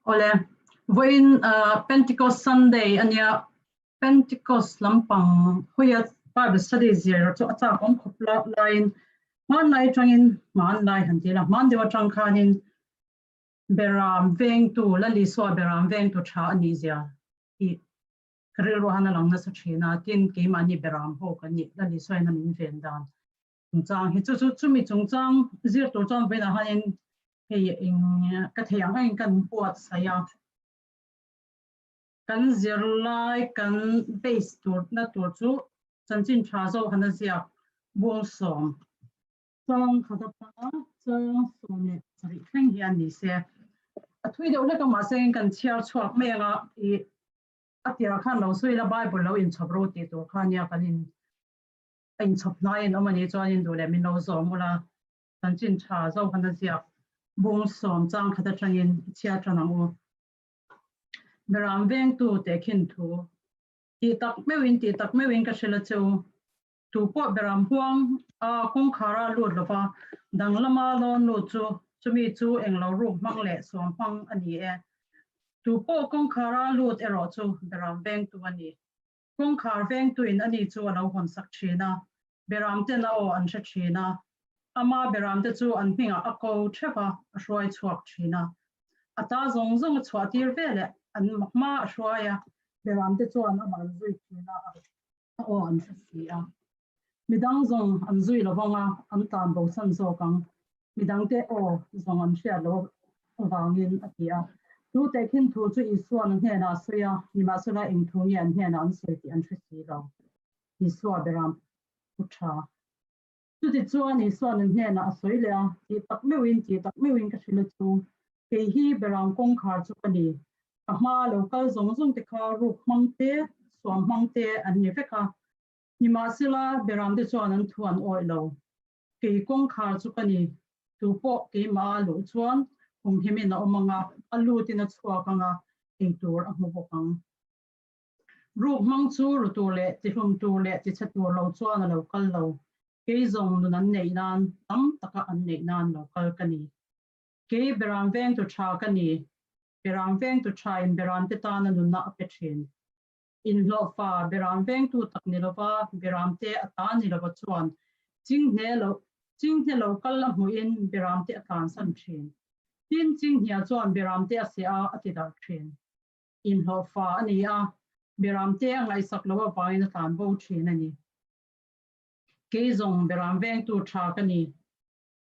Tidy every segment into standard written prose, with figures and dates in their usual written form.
Awle, vawiin Pentecost Sunday ania, Pentecost lampang hawia Bible study zir chu a chak awm khawp laiin hmanlai atangin hmanlai han ti ila, hman deuh atang khanin Beram vengtu, Lal Isua beram vengtu tha a nih zia tih ka rilru han a lang nasa thin a, tin keimahni beram ho kan nih Lal Isua in a min ven dan chungchang hi chu chu chumi chungchang zir tur chuan vawiinah hianin hei eng ka thei ang angin kan buatsaih a, kan zirlai kan base tur na tur chu chanchin tha zawk han a ziak bawngsawm chang khat atanga chang 17 thleng hian ni se. A thui deuh hlek a mahse kan chhiar chhuak mai anga i a tirah khan lo sawi ila Bible lo inchhawp ro tih tur kha nia kan in a inchhawp hnai in awm a nih chuan in duh leh min lo zawm ula chanchin tha zo khan a ziak bung sawm chang khat atangin i chhiar tan ang u. Beram vengtu tehkhin thu tih tak meuhin tih tak meuhin ka hrilh a che u. Tu pawh beram huang a kawngkhar a lut lova danglama lawn lut chu chumi chu englo ruk hmang leh suam hmang a ni e. Tu pawh kawngkhar a lut erawh chu beram vengtu a ni. Kawngkhar vengtuin ani chu a lo hawnsak thin a, beramten a aw an hre thin a. Ama beramte chu an hmingah a ko theuh a, a hruai chhuak thin a. A ta zawng zawng a chhuah tir veleh an hma a hruai a, beramte chuan amah an zui thin a, a aw an hre si a. Midang zawng an zui lo vang a, an tlan bosan zawk ang. Midangte aw zawng an hriat loh avangin a ti a. Chu tehkhin thu chu Isua'n a hnenah a sawi a, nimahsela eng thu nge an hnenah an sawi tih an hre si lo. Isua beram pu tha. Chutichuan Isua'n an hnenah a sawi leh a, Tih tak meuhin, tih tak meuhin ka hrilh a chu, kei hi beram kawngkhar chu ka ni. Ka hmaa lo kal zawng zawng te kha ruk hmang te, suam hmang te an ni vek a. Nimahsela beramte chuan an thu an awih lo. Kei kawngkhar chu ka ni, tu pawh keimah a luh chuan humhimin a awm ang a, a lutin a chhuak ang a, ei tur a hmu bawk ang. Ruk hmang chu ru tur leh tihlum tur leh tichhe tur lo chuan a lo kal lo. Kei zawng nun an neih nan, tam taka an neih nan lo kal ka ni. Kei beram vengtu tha ka ni, beram vengtu tha in beramte tana nunna a pe thin. Inhlawhfa beram vengtu tak ni lova beramte a ta ni lova chuan chinghne lo chinghne lo kal a hmuhin beramte a tlansan thin. Tin, chinghnia chuan beramte a seh a, a ti darh thin. Inhlawhfa a ni a, beramte a ngaihsak loh avangin a tlan bo thin a ni. Kei zawng beram vengtu tha ka ni.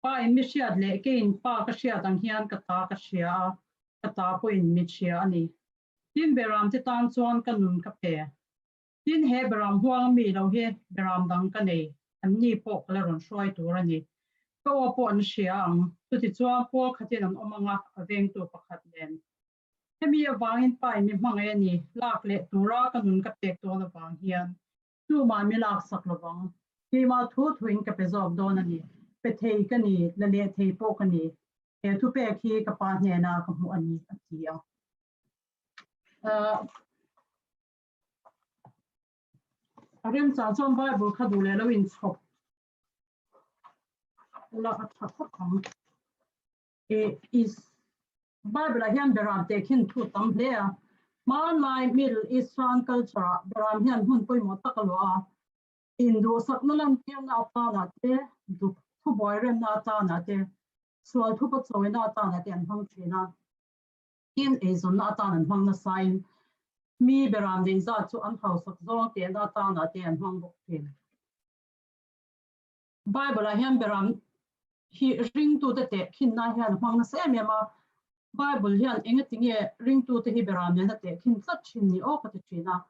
Pa in mi hriat leh keiin pa ka hriat ang hian ka ta ka hria a, ka ta pawhin mi hria a ni. Tin, beram te tan chuan ka nun ka pe. Tin, he beram huang mi lo hi beram dang ka nei, an ni pawh ka la rawn hruai tur a ni. Ka aw pawh an hria ang, chutichuan pawl khatin an awm ang a, a vengtu pakhat nen. Hemi avangin pa in mi hmangaih a ni, lak leh tura ka nun ka pek dawn avang hian tumah mi lak sak lovang. Keimah thu thuin ka pe zawk dawn a ni, pe thei ka ni, la leh thei pawh ka ni. He thupek hi ka pa hnena ka hmuh a ni, a ti a. A remchang chuan Bible kha duh leh lo inchhawp ula a tha khawp ang. Is Bible ah hian beram tehkhin thu tam hle a. Hmanlai Middle Eastern culture ah beram hian hmun pawimawh tak a luah a. Induhsakna lantirna atanah te, thubuai remna atanah te, sual thupa chawina atanah te an hmang thin a. Tin, eizawnna atan an hmang nasain mi beram neih zat chu an hausak zawng tehna atanah te an hmang bawk thin. Bible ah hian beram hi ringtute teh khinna hian a hmang nasa em em a, Bible hian engatinge ringtute hi beram nena teh khin tlat thin ni aw ka ti thin a.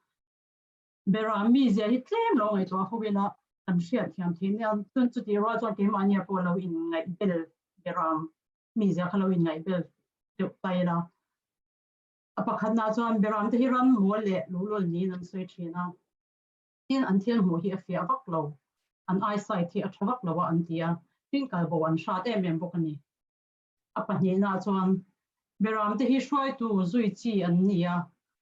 Beram mizia hi tlem lo ngaihtuah ho ila kan hriat thiam thei nia, chuan chutih rual chuan keimahnia pawh lo inngaih bel beram mizia kha lo inngaih bel deuh ta ila. A pakhatna chuan beramte hi ram mawl leh luhlul niin an sawi thin a. Tin, an thil hmuh hi a fiah vak lo, an eyesight hi a tha vak lo a an ti a, tin kalbo an hrat em em bawk a ni. A pahnihna chuan beramte hi hruaitu zui chi an ni a,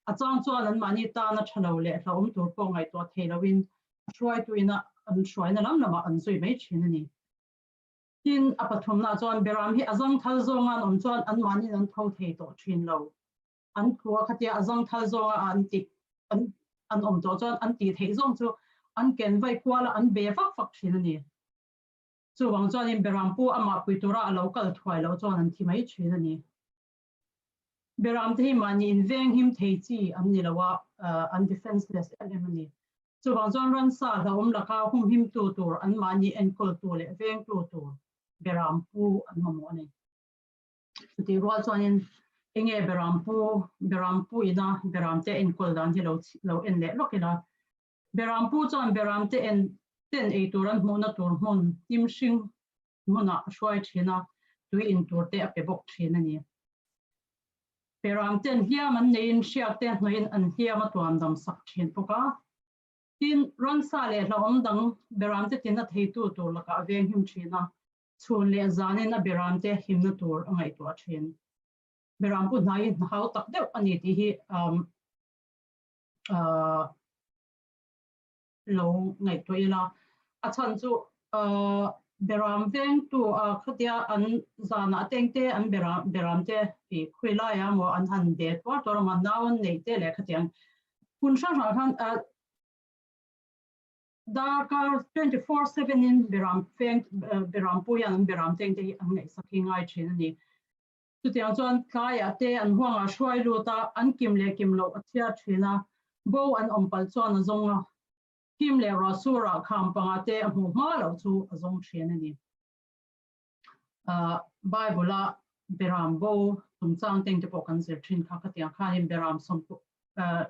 a chang chuan anmahni tana tha lo leh hlauhawm tur pawh ngaihtuah thei loin a hruaitu ina an hruaina lam lamah an zui mai thin a ni. Tin, a pathumna chuan beram hi a zangthal zawnga an awm chuan anmahniin an tho thei tawh thin lo. An thua khatia a zangthal zawnga an tih an an awm tawh chuan an tih theih zawng chu an ken vai kual a, an be vak vak thin a ni. Chuvang chuanin Berampu amah pui tura a lo kal thuai loh chuan an thi mai thin a ni. Beram te hi mahni inveng him thei chi an ni lo a, an defenseless em em a ni. Chuvang chuan ransa hlauhawm laka humhimtu tur anmahni enkawltu leh vengtu tur Berampu an mamawh a ni. Chutih rual chuanin enge Berampu, Berampu ina Beramte enkawl dan hi lo lo en leh lawk ila. Berampu chuan Beramte en ten ei tur an hmuhna tur hmun hnim hring hmunah a hruai thin a, tui in tur te a pe bawk thin a ni. Beramten hliam an neiin hriak te hnawhin an hliam a tuam dam sak thin bawk a. Tin, ransa leh hlauhawm dang Beramte tina theitu tur lakah a venghim thin a, chhun leh zanin a beramte himna tur a ngaihtuah thin. Beram pu hnai hi hau tak deuh a ni tih hi lo ngaihtuah ila. A chhan chu beram vengtu khatia an zanah tengte an beram beramte i khui laia maw an han be tuar tuar a maw nau an neih te leh khatiang hun hrang hrangah khan Darkar 24/7 in beram feng beram pawh hian an beram teng te hi an ngaihsak hi ngai thin a ni. Chutiang chuan tlaiah te an huangah hruai lut a, an kim leh kim loh a chhiar thin a, bo an awm palh chuan a zawng a, thim leh ruah surah kham pangah te a hmuh hma loh chu a zawng thin a ni. Bible a beram bo chungchang teng te pawh kan zir thin kha khatiang khanin beram sawm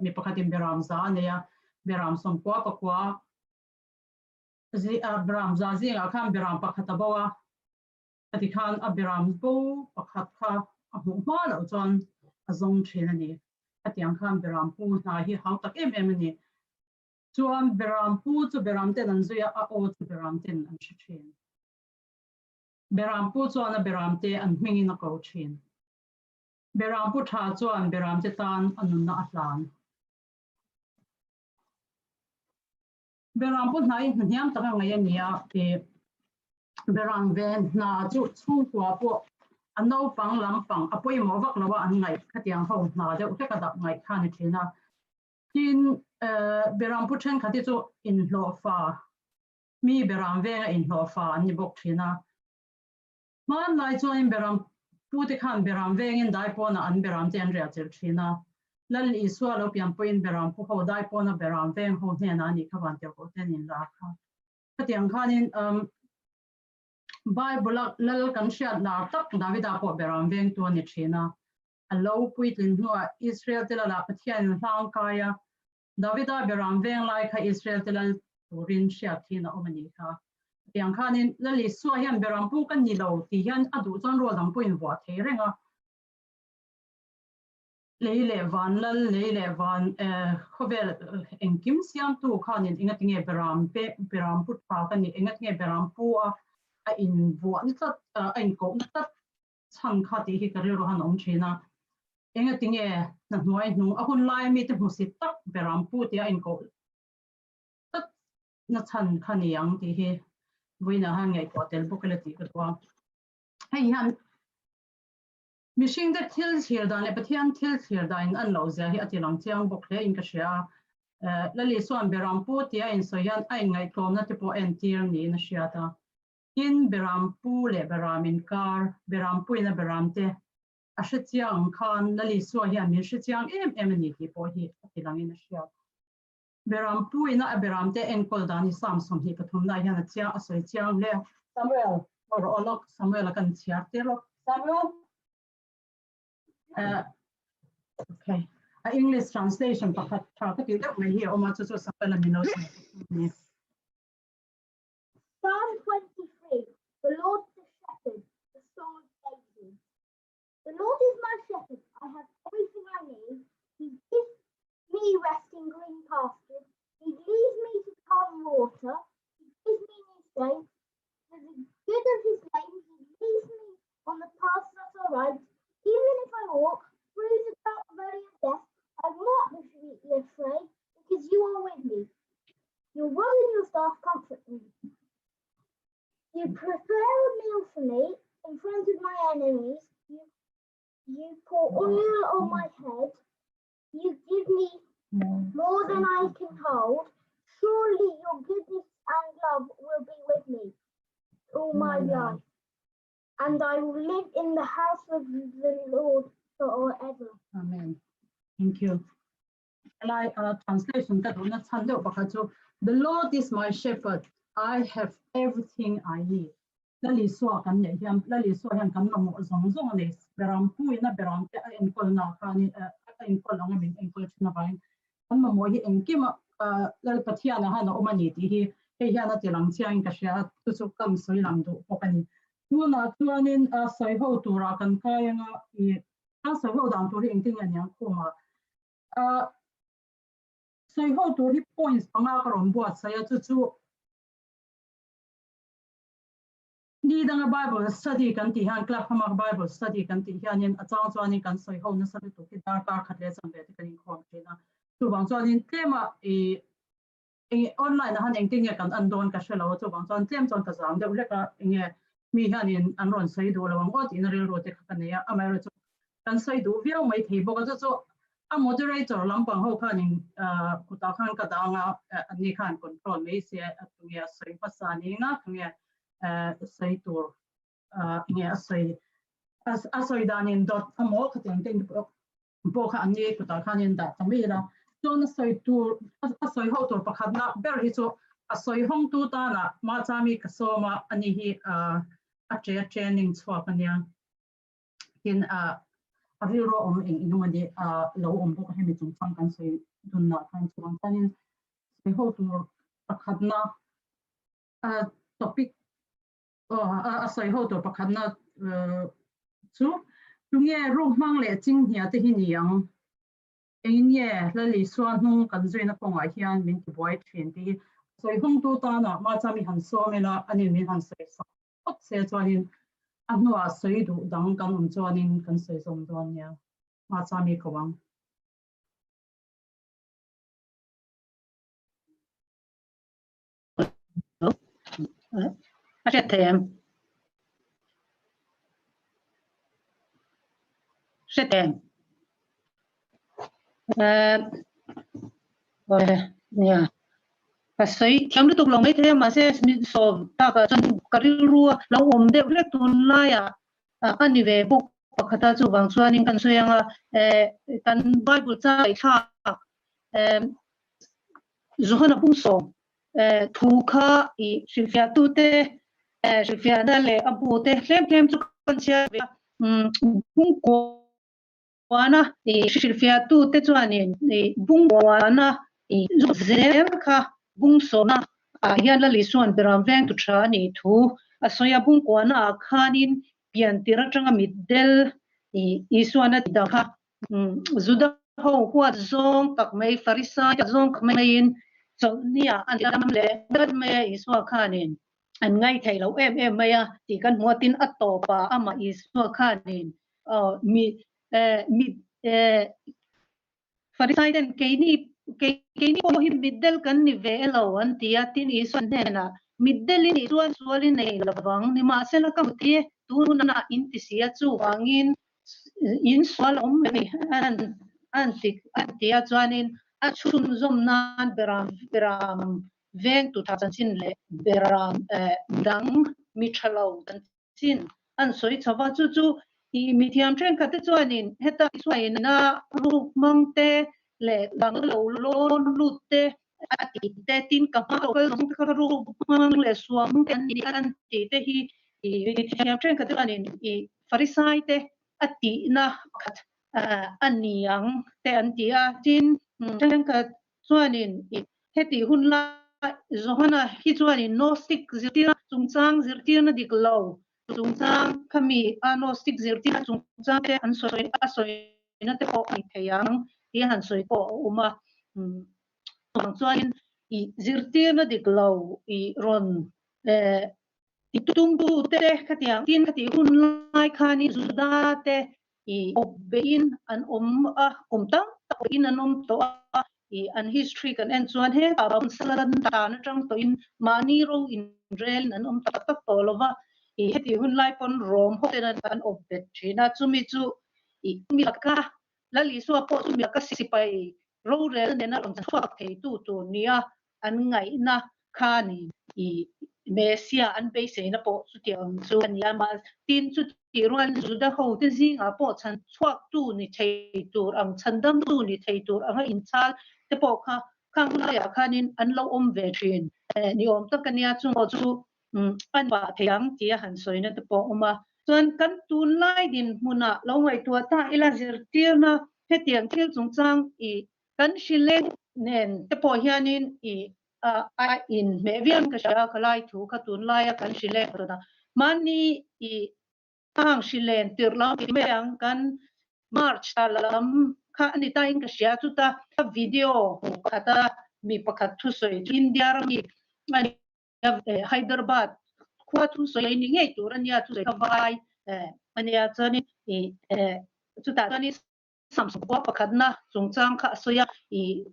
mi pakhatin beram za a nei a, beram sawmkua pakua beram za zingah khan beram pakhat a bo a, khati khan a beram bo pakhat kha a hmuh hma loh chuan a zawng thin a ni. Khatiang khan beram pu hna hi hau tak em em a ni. Chuan beram pu chu beram ten an zui a, a aw chu beram ten an hre thin. Beram pu chuan a beram te an hmingin a ko thin. Beram pu tha chuan beram te tan a nunna a hlan. Beram pu hnai hna hniam taka ngaih a ni a, ti beram ve hna chu chhungkua pawh a naupang lampang a pawimawh vak lo a an ngaih khatiang ho hna deuh hlek a dak ngaih kha a ni thin a. Tin, beram pu thenkhat hi chu inhlawhfa Mi beram venga inhlawhfa an ni bawk thin a. Hmanlai chuanin beram pute khan beram vengin daipawnah an beram te an riah chilh thin a. Lal Isua lo pian pawhin beram pu ho daipawna beram veng ho hnenah a nih kha van tirhkoh te an inlar kha. Khatiang khanin um, Bible-a lal kan hriat lar tak Davida pawh beram vengtu a ni thin a. A lo puitlin hnuah Israel te lalah Pathianin hlang kai a, Davida beram veng lai kha Israel te lal turin hriat thin a awm a nih kha. Tiang khanin Lal Isua hian beram pu ka ni lo tih hian a duh chuan rual dang pawhin vuah thei reng a. Lei leh van lal, lei leh van khawvel engkim siamtu khanin engatinge beram pe beram pu tha ka nih, engatinge beram pu a a invuahna tlat, a inkohna tlat chhan kha tih hi ka rilru han awm thin a. Engatinge hna hnuai hnung a hun laia mite hmusit tak beram pu tia inkoh tlat na chhan kha ni ang tih hi vawiinah han ngaihtuah tel bawk ila tih ka duh a. Hei hian mihringte thil thlir dan leh Pathian thil thlir dan in an loh zia hi a ti lang chiang bawk hle in ka hria a. Lali chuan beram pu tia insawi hian a inngaihtlawmna te pawh a entir niin a hriat a. Tin, beram pu leh beram inkar, beram puina beram te a hre chiang ang khan Lal Isua hian min hre chiang em em a ni tih pawh hi a ti langin a hriat. Beram puina a beram te enkawl dan hi Psalm 23 na hian a chiang a sawi chiang hle a. Samuel, rawh aw lawk, Samuel a kan chhiar tir lawk. Samuel? Uh, okay. A English translation pakhat tha ka ti deuh mai hi a awm a, chu chu Samuel a min lo sawi ni. Psalm 23, The Lord the Shepherd, the Song of David. The Lord is my shepherd, I have everything I need. He gives me rest in green pastures. He leads me to calm water. He gives me new strength. For the good of his name, he leads me on the paths that are right. Even if I walk through the dark valley of death, I will not be afraid, because you are with me. Your rod and your staff comfort me. You prepare a meal for me in front of my enemies. You, you pour oil on my head. More than I can hold. Surely your goodness and love will be with me all my life, and I will live in the house of the Lord forever. Amen. Thank you. Lai translation ka duhna chhan deuh pakhat chu The Lord is my shepherd, I have everything I need. Lal Isua kan neih hian Lal Isua hian kan mamawh zawng zawng a nei. Beram puiin a beram te a enkawlna khanin a enkawl anga min enkawl thin avangin kan mamawh hi engkim a Lal Pathian ah han a awm a ni tih hi hei hian a ti lang chiangin ka hria a, chu chu kam sawi lang duh bawk a ni. Tunah chuanin sawi ho turah kan kai anga i kan sawi ho dan tur hi engtin nge aniang khuma sawi ho tur hi points panga ka rawn buatsaih a, chu chu Ni danga Bible study kan tih hian club hmanga Bible study kan tih hianin a chang chuanin kan sawi ho nasa lutuk hi darkar khat leh chanve te kan inkhawm thin a. Chuvang chuanin tlema i eng online ah han engtin nge kan an dawn ka hre lo a, chuvang chuan tlem chuan ka zam deuh hlek a, enge mi hianin an rawn sawi duh lo ang aw tihna rilru te kha ka nei a, amaherawhchu kan sawi duh viau mai thei bawk a, chu chu a moderator lampang ho khanin kutah khan ka dang a, anni khan control mai se a tunge a sawi hmasa ni nga tunge sawi tur nge a sawi a sawi danin dawt emaw khatiang te pawh kha anni kutah khanin dah ta mai ila chuan a sawi tur a sawi ho tur pakhatna ber hi chu a sawi hawngtu tana Machami ka sawm a ani hi a che training chhuak ania tin a rilru awm eng eng emaw ni lo awm bawk a hemi chungchang kan sawi dunah khan chuan chuanin sawi ho tur pakhatna topic a sawi ho tur pakhatna chu tunge ruk hmang leh chinghnia te hi ni ang engin nge Lal Isua hnung kan zuina kawngah hian min tibuai thin tih hi sawi hawngtu tana Machami han sawm ila anin min han sawi sak phawt se chuanin a hnuah sawi duh dang kan awm chuanin kan sawi zawm dawn nia Machami ko ang. A hriat thei em? Hriat em? Nia ka sawi thiam lutuk lo mai thei a mahse min sawm takah chuan ka rilru a lo awm deuh hlek tunlaiah a ni ve bawk pakhat a chuvang chuanin kan sawi ang a kan bible chai thlak Johana pumsawm thu kha i hrilhfiahtute hrilhfiahna leh a bute tlem tlem chu kan chhiar ve a. Bungkuana i hrilhfiahtute chuanin i Bungkuana i zel kha Bungsawmna ah hian Lal Isua'n Beram vengtu tha a nih thu a sawi a. Bungkuana ah khanin pian tir atanga mitdel i Isua'n a ti dang kha Juda ho huat zawng tak mai, Farisai zawng tak maiin chawlhnia an dam leh ngat mai a, Isua khanin an ngaithei lo em em mai a tih kan hmu a, tin a tawpah amah Isua khanin mi mi Farisai ten keini keini pawh hi mitdel kan ni ve elo an ti a, tin Isua hnenah mitdel i nih chuan sual i nei lovang, nimahsela ka hmu thi tunah in ti si a, chuvangin in sual awm mai an an ti an ti a chuanin a chhunzawm nan beram beram veng tu tha chanchin leh beram eh dang mi tha lo chanchin an sawi chho va chu chu i mithiam thenkhat te chuanin heta suaina ruk hmang te leh dang lo lawn lut te a ti te tin ka hma kal zawng te kha ruk hmang leh suam te an ni an ti te hi i mithiam thenkhat te chuanin i Farisai te a tihna pakhat a ni ang te an ti a, tin thenkhat chuanin i heti hun lai Johana hi chuanin Gnostic zirtirna chungchang zirtirna dik lo chungchang khami a Gnostic zirtirna chungchang te an sawi a sawina te pawh a ni thei ang tih a han sawi pawh a awm a. Chuvang chuanin i zirtirna dik lo i rawn I tumtute khatiang tin khatih hun lai khanin Juda te i awp beihin an awm a, kum tam tak awpin an awm tawh a, i an history kan en chuan hetah hun salan tan atang tawhin mahni ro inrelin an awm tak tak tawh lo va, i hetih hun lai pawn Rom ho ten an awp bet thin a, chumi chu i mi laka Lal Isua pawh chu mi laka sipai Rorel nena rawn chhuak theitu tur nia an ngaihna khanin i Messia an beiseina pawh chutiang chu a ni a. Mahse, tin chutih rualin Juda hote zingah pawh chhan chhuaktu ni thei tur ang, chhandamtu ni thei tur anga inchhal te pawh kha khang hunlaiah khanin an lo awm ve thin ni awm tak a nia. Chung pawh chu an pah thei ang tia han sawina te pawh a awm a. Chuan kan tunlai dinhmunah lo ngaihtuah ta ila zirtirna hetiang thil chungchang i kan hrileng nen te pawh hianin i a inhmeh viau in ka hria a, khalai thu kha tunlaia kan hrileng tawh a. Mahni i hang hrilen tirh lam ti mai ang kan March thla lam kha a ni ta in ka hria chuta video hmuh khata mi pakhat thusawi chu India rami a ni. Hyderabad khua thu sawi ni ngei tur a nia chu sawi kha vai a nia chuanin ih chutah chuanin Samsung khua pakhatna chungchang kha a sawi a ih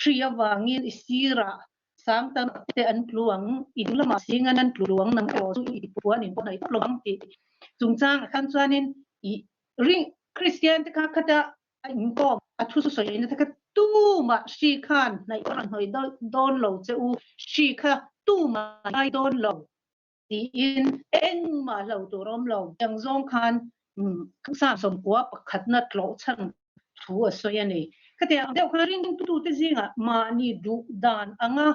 hri avangin i sirah sang tam te an tlu ang i ding lamah singan an tlu ang nang erawh chu i puan in pawh hnaih tawp lo ang tih chungchang ah khan chuanin ih ring Kristian te kha khata A inkawm a thusawi na te kha tumah hri khan hnaih a rawn hnawih dawn lo che u, hri kha tumah ngai dawn lo tiin engmah hlo tur a awm lo. Tiang zawng khan 39 pakhatna tlawh chhan thu a sawi a ni. Khatiang deuh khan ringtute zingah mahni duh dan anga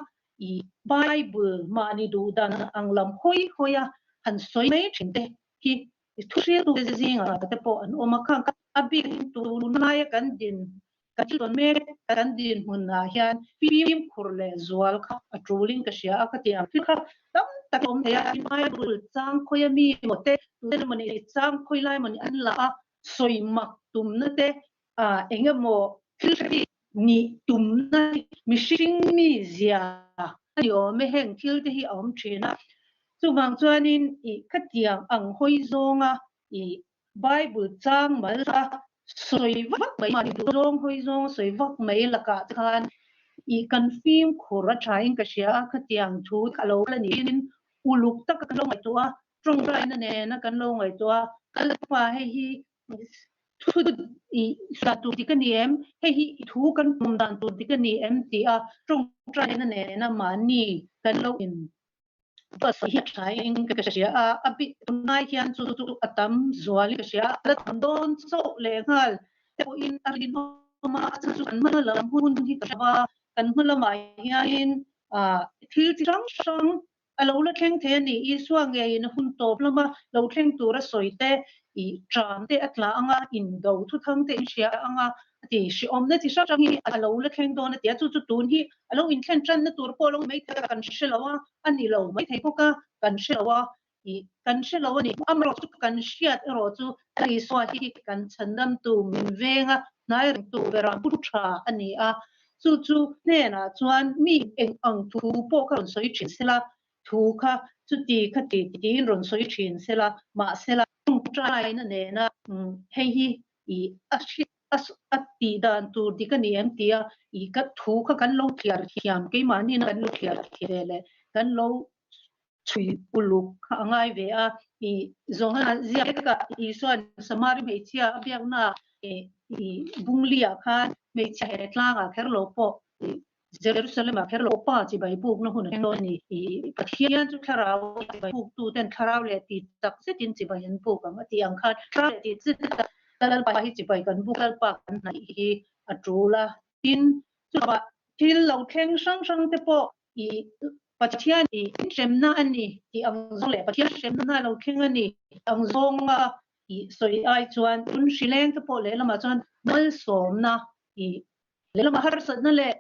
i Bible mahni duh dan ang lam hawi hawi a han sawi mai thin te hi Thu hriltu te zingah te pawh an awm a, khang kha a bikin tunlaia kan din kan thil tawn mek kan dinhmunah hian fimkhur leh zual kha a tulin ka hria a, ka ti ang. Thil kha tam tak a awm thei a, Bible chang khawia mi emaw te, tute emaw ni chang khawi lai emaw ni an la a, sawi mak tumna te, eng emaw thil hre bik nih tumna mihring mi zia a ni awm e, heng thil te hi a awm thin a. Chuvang chuanin i khatiang ang hawi zawnga i Bible chang mal a sawi vak mai, mahni duh zawng hawi zawng a sawi vak mai lakah te khan i kan fimkhur a thain ka hria a, khatiang thu a lo la niin uluk taka kan lo ngaihtuah a, tawngtaina nena kan lo ngaihtuah a, Lalpa hei hi Thu i hriat tur dik a ni em? Hei hi i thu kan pawm dan tur dik a ni em? tih a tawngtaina nena mahni kan lo in bus hi a tha in ka hria a, a bik tunlai hian chu chu a tam zual in ka hria a, la tam dawn chauh lehnghal te pawhin a rinawm a, a chhan chu kan hma lam hun hi ka hria a, kan hma lamah hianin thil chi hrang hrang A lo la thleng thei a ni. Isua ngeiin a hun tawp lama lo thleng tura sawi te, i ṭam te a tla ang a, indo thuthang te in hria ang a, a ti. Hrehawmna chi hrang hrang hi a lo la thleng dawn a ti a, chu chu tun hi a lo inthlen ṭanna tur pawh a lo mai thei a, kan hre lo a, a ni lo mai thei bawk a, kan hre lo a, i kan hre lo a ni. Amaherawhchu chu kan hriat erawh chu Isua hi kan chhandamtu min venga hnai rengtu berah pu ṭha a ni a, Chu chu hnenah chuan mi eng ang thu pawh kha rawn sawi thin sela, thu kha chuti kha ti tiin rawn sawi thin sela, mahsela tawngtaina nena hei hi i a hriat a tih dan tur dik a ni em tia i ka thu kha kan lo thliar thiam keimahni kan lo thliar thiam ve leh kan lo chhui uluk kha a ngai ve a, i Johana ziakah Isua'n Samari hmeichhia a biakna i Bungli-ah khan hmeichhia he tlangah kher lo pawh i Jerusalem-ah kher lo pa chibai bukna hun a thleng dawn a ni. I Pathian chu thlarau chibai buktu ten thlarau leh ti tak zetin chibai an buk ang a tih ang khan thlarau leh ti zet Lalpa hi chibai kan buk Lalpa kan hnaih hi a tul a. Tin, chuvah thil lo thleng hrang hrang te pawh I Pathian i hremna a ni tih ang zawng leh Pathian hremna lo thleng a ni ang zawnga i sawi ai chuan tun hrileng te pawh lehlamah chuan malsawmna i lehlamah harsatna leh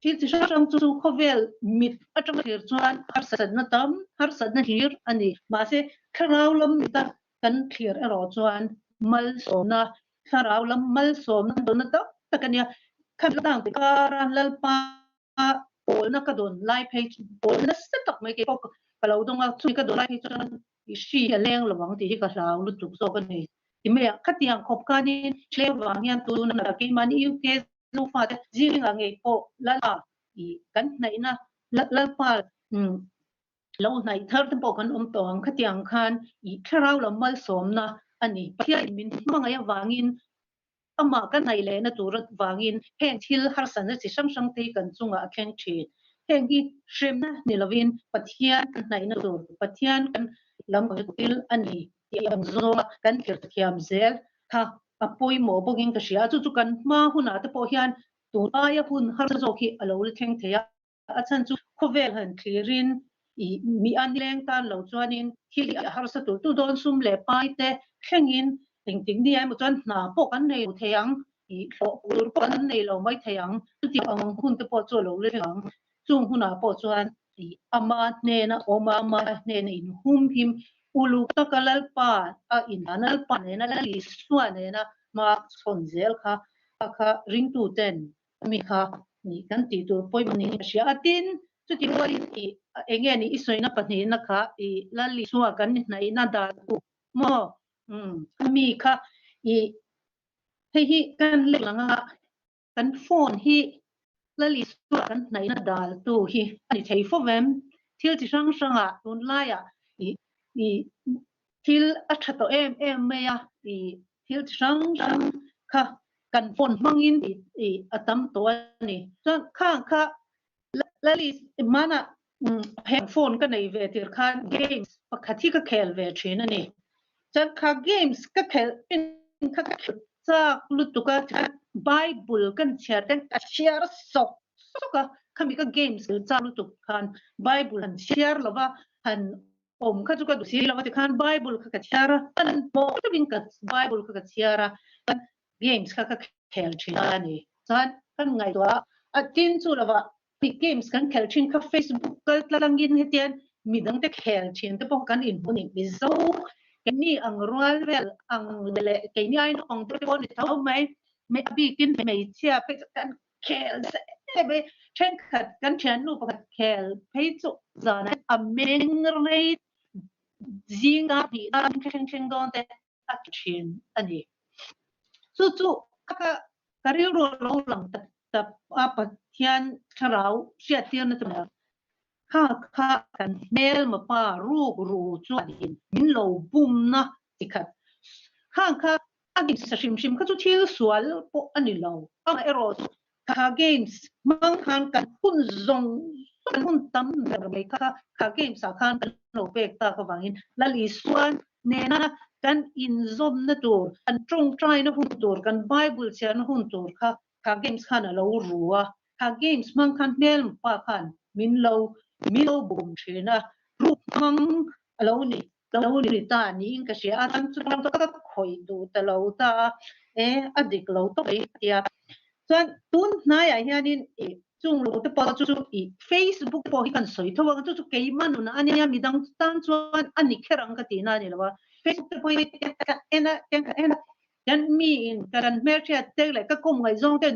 thil chi hrang hrang chu khawvel mit atanga thlir chuan harsatna tam harsatna hlir a ni. Mahse thlarau lam mita kan thlir erawh chuan malsawmna thlarau lam malsawmna dawlna tam tak a nia. Khami tang kara Lalpa a pawlna ka dawn lai phei chu pawl nasa tak mai kei pawh ka lo dawng a, chumi ka dawn lai phei chuan i hri a leng lo ang tih hi ka hlau lutuk zawk a ni. Ti mai a, khatiang khawp khanin tlem vang hian tunah keimahni UK Zofa te zingah ngei pawh Lalpa i kan hnaihna Lalpa lo hnaih thar te pawh kan awm tawh ang, khatiang khan i thlarau lam malsawmna a ni. Pathian min hmangaih avangin. Amah kan hnaih lehna tur avangin heng thil harsatna chi hrang hrang te hi kan chungah a thleng thin. Heng hi hremna ni lovin Pathian kan hnaihna tur, Pathian kan lam thil a ni tih ang zawnga kan thlir thiam zel kha a pawimawh bawkin ka hria a. Chu chu kan hma hunah te pawh hian tun aia hun harsa zawk hi a lo la thleng thei a. A chhan chu khawvel han thlirin i mi a nileng tan lo chuanin thil hi a harsa tur tu dawn sum leh pai te thlengin engtik ni emaw chuan hna pawh kan nei lo thei ang, i hlawh tur pawh kan nei lo mai thei ang, chutiang ang hun te pawh chu a lo la thleng ang. Chung hunah pawh chuan i ama hnena awm a, ama hnena inhumhim uluk taka Lalpa a inhlan Lalpa nena Lal Isua nena hma chhawn zel kha kha ringtuten Mi kha nih kan tih tur pawimawh niin ka hria a, tin chuti rualin i eng nge nih i sawina pahnihna kha i Lal Isua kan hnaihna dan u maw? Umm mi kha i hei hi kan lek lang a, kan phone hi Lal Isua kan hnaihna dal tu hi a ni thei fo vem? Thil chi hrang hrangah tunlaiah i i thil a tha tawh em em mai a, i thil chi hrang hrang kha kan phone hmangin i a tam tawh a ni. Chuan khang kha Lali hmana heng phone ka nei ve tir khan games pakhat hi ka khel ve thin a ni. Chuan kha games ka khelh thin kha ka khel chak lutuk a, chuan Bible kan chhiar ten ka chhiar sawk sawk a, khami ka games khel chak lutuk khan Bible han chhiar lova han awm kha chu ka duh si lo a tikhan Bible kha ka chhiar a, kan pawh deuhin ka Bible kha ka chhiar a, chuan games kha ka khel thin a ni. Chuan kan ngaihtuah a, a tin chu lovah mi games kan khel thin kha Facebook kal tlangin hetian midangte khel thin te pawh kan inhmu ni. Mizo keini ang rual vel ang leh keini ai naupang te pawh ni tho mai, a bikin hmeichhia phei chu kan Khel em em thenkhat kan thiannu pakhat khel phei chu zanah a meng rei zinga hnih dan thleng thleng dawn te a ti thin a ni. Chu chu ka ka rilru a lo lang tak tak a Pathian thlarau hriattirna chu kha kha kan hmelma pa ruk ru chuanin min lo bumna chi khat khang kha A games sa hrim hrim kha chu thil sual pawh a ni lo. Amaherawh chu kha games hmang khan kan hun zawng zawng, kan hun tam ber mai kha kha games ah khan kan lo pek tak avangin Lal Isua nena kan inzawmna tur, kan tawngtaina hun tur, kan Bible chhiarna hun tur kha kha games khan a lo ru a. Kha games hmang khan hmelpa khan min lo min lo bum thin a, ruk hmang a lo ni. Lo ni ta niin ka hria a, chuan chuan ka khawih duh ta lo ta a, e a dik lo tawp mai ka ti a. Chuan tun hnaiah hianin i chung lo te pawh chu i Facebook pawh hi kan sawi tho ang, chu chu keimah nunah a nia, midang tan chuan a ni kher ang ka tihna a ni lo a. Facebook te pawh hi ka en a, ka en a, chuan miin kan hmelhriat te leh ka kawm ngaihzawng ten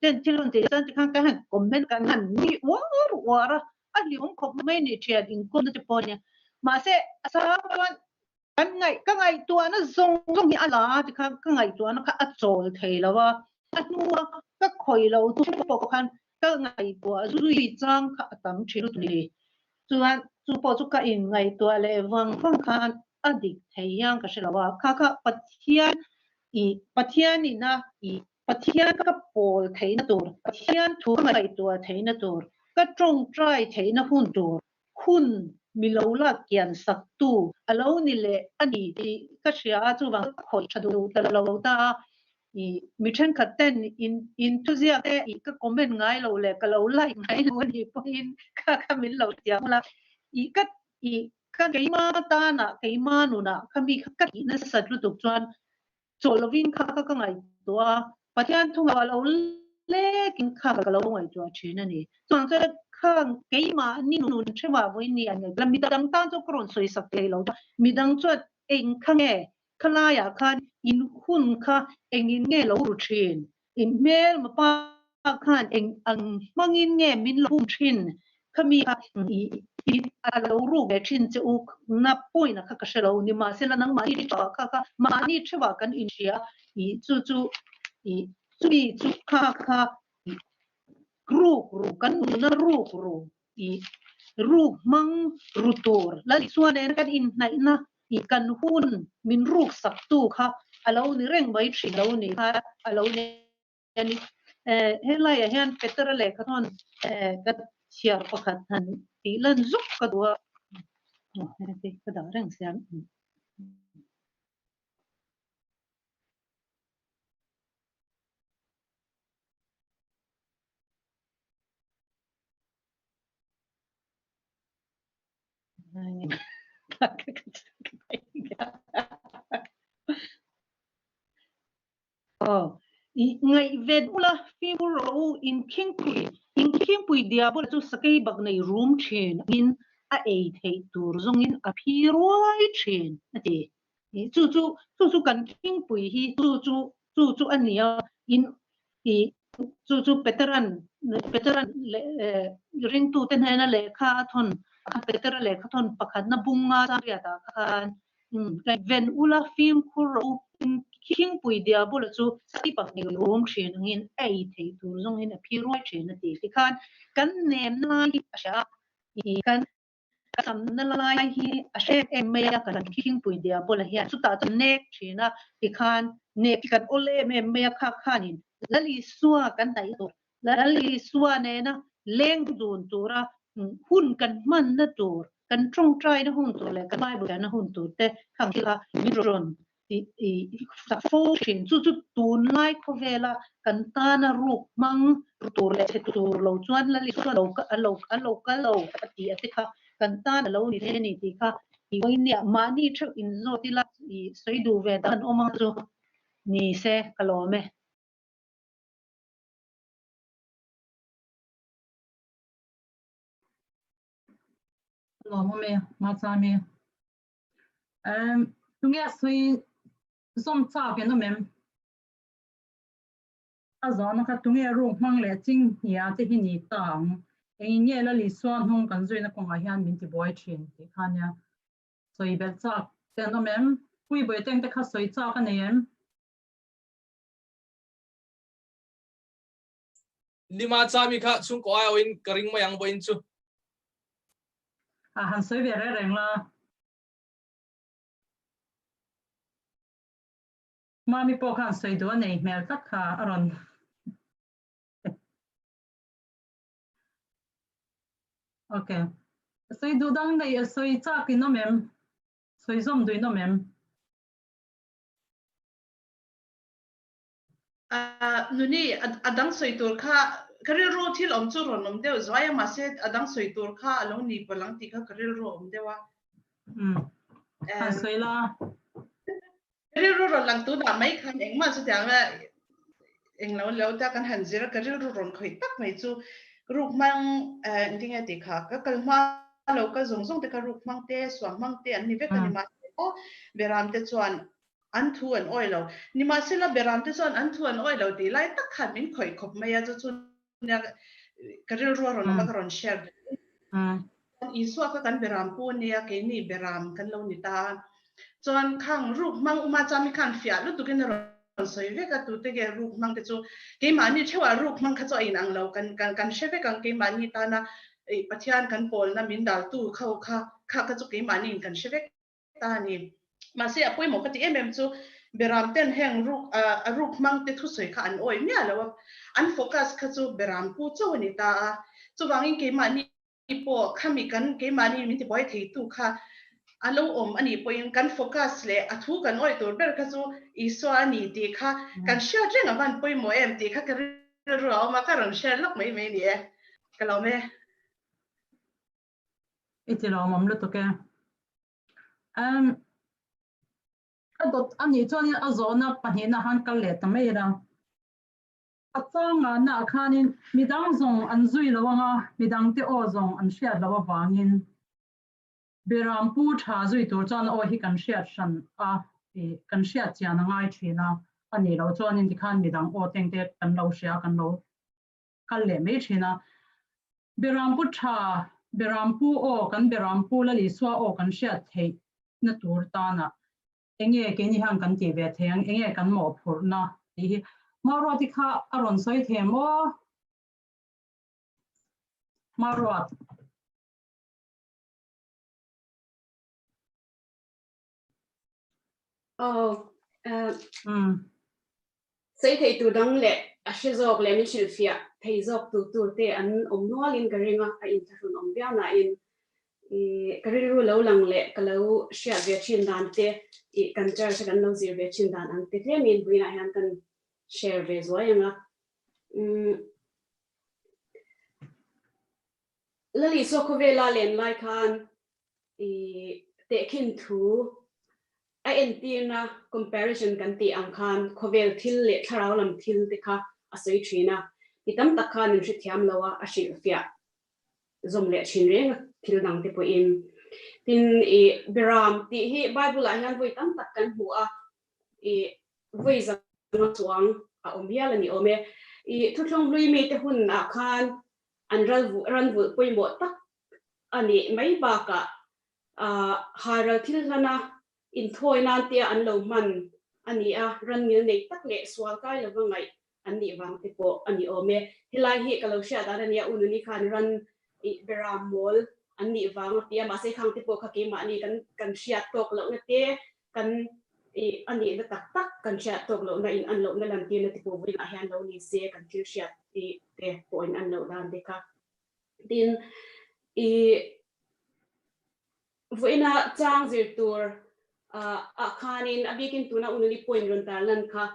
ten thil rawn tih chuan tikhan ka han comment kan han ni uar uar a, a hlimawm khawp mai ni thian inkawmna te pawh ania mahse a sang chuan kan ngaih ka ngaihtuahna zawng zawng hi a la a tikhan ka ngaihtuahna kha a chawl thei lo a a hnua ka khawih lo chu pawh khan ka ngaihtuah zui chang kha a tam thin lutuk ni chuan chu pawh chu ka in ngaihtuah leh vang vang khan a dik thei hian ka hre lo a kha kha Pathian i Pathian ina i Pathian ka pawl theihna tur, Pathian thu ka ngaihtuah theihna tur, ka tawngtai theihna hun tur, hun mi lo lak kian sak tu a lo ni leh a ni tih ka hria a, chuvang ka khawih tha duh ta lo ta a, i mi thenkhat ten in inthuziak te i ka comment ngai lo leh ka lo like ngai lo a nih pawhin kha kha min lo tiam ula, i ka i ka keima tanah keima nunah kha mi kha ka tih nasat lutuk chuan Chawlh lovin kha kha ka ngaihtuah a, Pathian thunga a lo lekin kha ka lo ngaihtuah thin a ni. Chuvang chuan khang keimahni nun hrevah vawiin ni an ngaihtuah la, midang tan chuan ka rawn sawi sak thei lo ta, midang chuan eng kha nge khalaiah khan in hun kha engin nge lo ru thin, in hmelma pa khan eng ang hmangin nge min lo bum thin khami kha i a lo ruk ve thin che u na point a kha ka hre lo ni mahsela nangmahni theuh kha kha mahni theuh ah kan inhria i chu chu i chumi chu kha kha i ruk ru kan nuna ruk ru i ruk hmang ru tur Lal Isua nena kan inhnaihna i kan hun min ruk sak tu kha. a lo ni reng mai thin lo ni kha a lo ni a ni. Helaiah hian Petera lehkha thawn ka chhiar pakhat han tih lan zuk ka duh a, ka dah reng sia. Ngaihven ula fimkhur rawh u, inkhingpui inkhingpui diabol chu sakei bak nei rum thin angin a ei theih tur zawngin a phi ruai thin a ti. Chu chu chu chu kan khingpui hi chu chu chu chu a nia in i chu chu Peteran Peteran leh ringtute hnena lehkha a thawn Petera lehkha thawn pakhatna bunga changriatah khan Ven ula fimkhur rawh u, khingpui diabula chu sati pahnih rum thin angin a ei theih tur zawngin a phi ruai thin a ti. Tikhan kan nemna lai hi a hria a, kan samna lai hi a hre em em mai a, kan khingpui diabula hian chutah chuan nek thin a, tikhan nek hi kan awl em em mai a, kha khanin Lal Isua kan hnaih tur, Lal Isua nena leng dun tura hun kan hmanna tur, kan tawngtaina hun tur leh kan Bible ziahna hun tur te khang thil kha min rawn sak fo thin. Chu chu tunlai khawvela kan tana ruk hmang tur leh chhe tur lo chuan Lal Isua a lo a lo kal lo a ti a te kha kan tan a lo ni thei a ni tih kha i vawinia mahni theuh inzawt ila i sawi duh ve dan awm ang chu ni se ka lawm e. Lawm awm e, Machami. Um, tunge sui zawm chak in awm em? A zawhna kha tunge ruk hmang leh ching hnia te hi ni ta ang. Engin nge Lal Isua hnung kan zuina kawngah hian min tibuai thin tih kha nia. Sawi belh chak te an awm em? Pui Bawiteng te kha sawi chak a nei em? Nima chami kha chhungkaw ai awin ka ring mai ang vawiin chu. A han sawi ve reng reng la. Mami pawh khan sawi duh a nei hmel tlat kha a rawn. Okay. Sawi duh dang nei a sawi chak in awm em? Sawi zawm duh in awm em? Nuni, a dang sawi tur kha ka rilru thil awm chu rawn awm deuh zuai a, mahse a dang sawi tur kha a lo ni palh ang tih kha ka rilru a awm deuh a. Han sawi la. Ka rilru rawn lang tunah mai khan engmah chutianga eng lo lo ta kan han zir a, ka rilru rawn khawih tak mai chu ruk hmang engtinge tih kha ka kal hma lo kal zawng zawng te kha ruk hmang te, suam hmang te an ni vek a ni mahse beram te chuan An thu an awih lo. Nimahsela, Beramte chuan an thu an awih lo tih lai tak khan min khawih khawp mai a, chu chu nia ka rilru a rawn awm a, ka rawn share duh. Isua kha kan Beram pu a nia, keini Beram kan lo ni ta a. Chuan khang ruk hmang uma chuan mi khan fiah lutukin a rawn sawi vek a, tute nge ruk hmang te chu keimahni theuhah ruk hmang kha chu a inang lo, kan kan hre vek ang keimahni tana Pathian kan pawlna min daltu kho kha kha kha chu keimahniin kan hre vek. ta a ni. Mahse a pawimawh ka ti em em chu Beram ten heng ruk a ruk hmang te thusawi kha an awih miah lo a, an focus kha chu Beram pu chauh a ni ta a. Chuvangin keimahni pawh khami kan keimahni min tibuai theitu kha a lo awm a nih pawhin kan focus leh a thu kan awih tur ber kha chu Isua a ni tih kha kan hriat reng a van pawimawh em tih kha ka rilru a awm a, ka rawn share lawk mai mai ni e. Ka lawm e. I ti lawmawm lutuk e. Um, a dawt a nih chuanin a zawhna pahnihna han kal leh ta mai ila. A changa naah khanin midang zawng an zui lo anga, midangte aw zawng an hriat loh avangin Beram pu tha zui tur chuan aw hi kan hriat hran a, kan hriat chian a ngai thin a, a nih loh chuanin tikhan midang aw tengte kan lo hria, kan lo kal leh mai thin a. Berampu tha, Berampu aw, kan Berampu Lal Isua aw kan hriat theih na tur tana enge keini hian kan tih ve thei ang, enge kan mawhphurhna tih hi Maruati kha a rawn sawi thei maw? Maruat. Aw, Sawi thei tur dang leh a hre zawk leh min hrilhfiah thei zawk tu tur te an awm nualin ka ring a, a inthlahrun awm viau nain ka rilru lo lang leh ka lo hriat ve thin dan te ih kan church a kan lo zir ve thin dan ang te tlemin vawiinah hian kan share ve zuai ang a. Umm. Lalisua khawvela len lai khan i tehkhin thu a entirna comparison kan tih ang khan khawvel thil leh thlarau lam thil te kha a sawi thin a, mi tam tak khan min hrethiam lo a, a hrilhfiah zawm leh thin reng a thil dang te pawhin. Tin, i Beram tih hi Bible ah hian vawi tam tak kan hmu a, i vawi zanga chuang a awm hial a ni awm e. I thuthlung hlui mite hun ah khan an ran vulh pawimawh tak a nih mai bakah hairal thil hlana inthawi nan tia an lo hman a ni a, ran ngil nei tak leh sual kai lova ngaih an nih vang te pawh a ni awm e. Helai hi ka lo hriat dan a nia, u Nuni khan ran beram mawl an nih vang a ti a, mahse khang te pawh kha keimahni kan kan hriat tawk lohna te, kan a nihna tak tak kan hriat tawk lohna in an lohna lantirna te pawh vawiinah hian lo ni se kan thil hriat te pawhin an loh dan te kha. Tin, i vawiina chang zir tur ah khanin a bikin tuna Ununi point rawn tar lan kha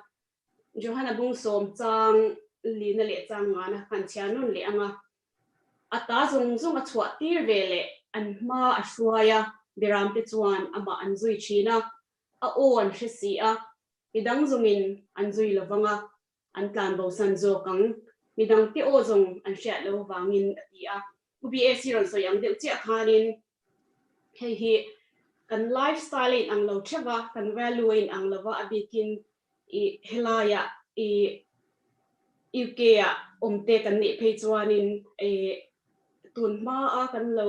Johana bung sawm chang lina leh chang ngana khan chhiar nawn leh ang a. A ta zawng zawng a chhuah tir ve leh an hma a hruai a, Biram te chuan amah an zui thin a, a aw an hre si a, midang zawngin an zui lovang a, an tlan bosan zawk ang, midang te aw zawng an hriat lo vangin a ti a. Pu BAC rawn sawi ang deuh chiah khanin hei hi kan lifestyle a inang lo theuh a, kan value a inang lo va, a bikin i helaiah i UK ah awmte kan nih phei chuanin i tun hmaa kan lo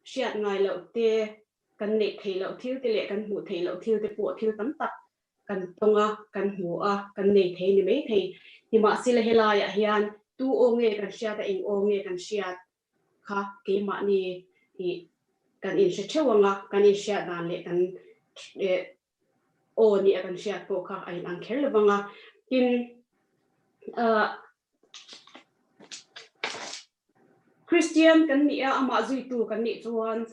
hriat ngai loh te, kan neih theih loh thil te leh kan hmuh theih loh thil te pawh thil tam tak kan tawng a, kan hmu a, kan nei thei ni mai thei. Nimahsela helaiah hian tu aw nge kan hriat a, eng aw nge kan hriat kha keimahni ih kan inhre theuh ang a, kan inhriat dan leh kan aw nih a kan hriat pawh kha a inang kher lo vang a. Tin, ah Kristian kan nih a, amah zuitu kan nih chuan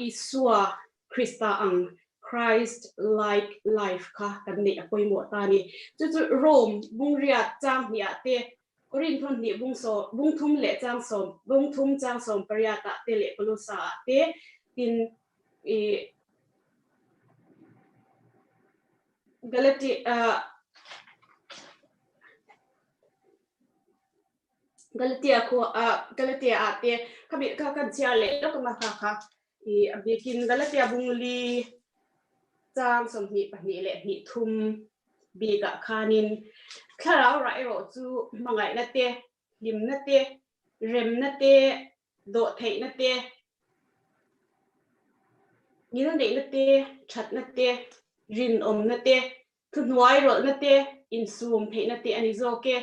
Isua Krista ang Christ like life kha kan neih a pawimawh ta a ni. Chu chu Rome bungriat chang hnih ah te, Korinth hnih bung sawm, bung thum leh chang sawm, bung thum chang sawm pariat ah te leh Kolosa ah te tin i Galati ah Galatia khua ah Galatia ah te khami kha kan chhiar leh lawk anga kha kha i a bikin Galatia bungli chang 22 leh hnih thum bikah khanin thlarau rah erawh chu hmangaihna te hlimna te remna te dawhtheihna te ngilneihna te thatna te rinawmna te Thuhnuai rawlhna te, insum theihna te a ni zawk e.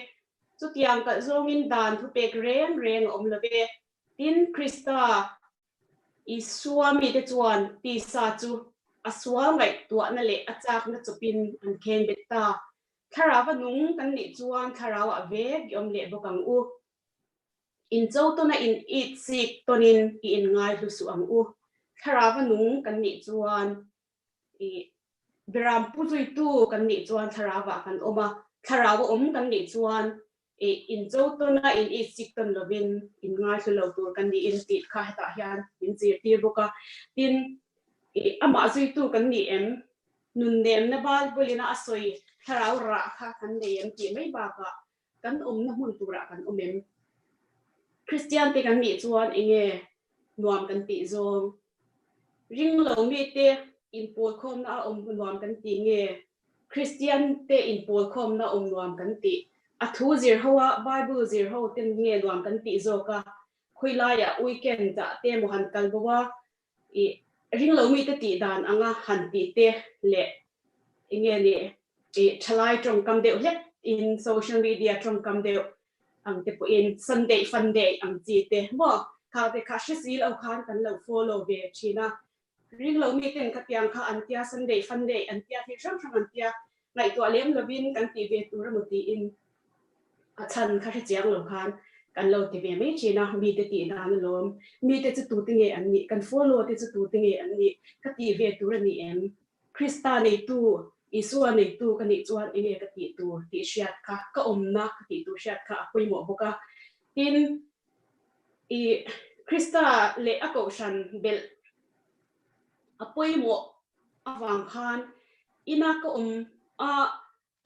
Chutiang kalh zawngin dan thupek reng reng a awm lo ve. Tin, Krista Isua mite chuan tisa chu a sual ngaihtuahna leh a chakna chawpin an khen bet ta. Thlarau a nung kan nih chuan thlarauah vek i awm leh bawk ang u. Incho tawna in it sik tawnin i inngai hlu suh ang u. Thlarau a nung kan nih chuan I Beram pu zuitu kan nih chuan thlarauah kan awm a, thlarau a awm kan nih chuan i incho tawn a, in itsik tawn lovin in ngaithlu lo tur kan niin tih kha hetah hian min zirtir bawk a. Tin, i amah zuitu kan ni em? Nunnemna Bible-in a a sawi thlarau rah kha kan nei em tih mai bakah kan awmna hmun turah kan awm em? Kristian te kan nih chuan enge nuam kan tih zawng? Ring lo mite inpawlkhawmna a awm nuam kan tih nge? Kristian te inpawlkhawmna awm nuam kan tih? A thu zir ho a Bible zir ho ten nge nuam kan tih zawk a? Khawilaiah weekend ah te maw han kal bo a, i ring lo mite tih dan anga han tih te leh enge ni i thalai tawngkam deuh hlek in social media tawngkam deuh ang te pawhin Sunday fun day ang chi te maw kha te kha hre si lo khan kan lo follow ve thin a, ring lo mi ten khatiang kha an tia Sunday fun day an tia thil hrang hrang an tia. Ngaihtuah lem lovin kan tih ve tur emaw tiin a chhan kha hre chiang lo khan kan lo ti ve mai thin a, mite tih dan alawm, mite chu tute nge an nih, kan follow te chu tute nge an nih, ka tih ve tur a ni em? Krista neitu, Isua neitu ka nih chuan enge ka tih tur tih hriat kha, ka awmna ka tih tur hriat kha a pawimawh bawk a. Tin, i Krista leh a kohhran belh a pawimawh avang khan ina ka awm a,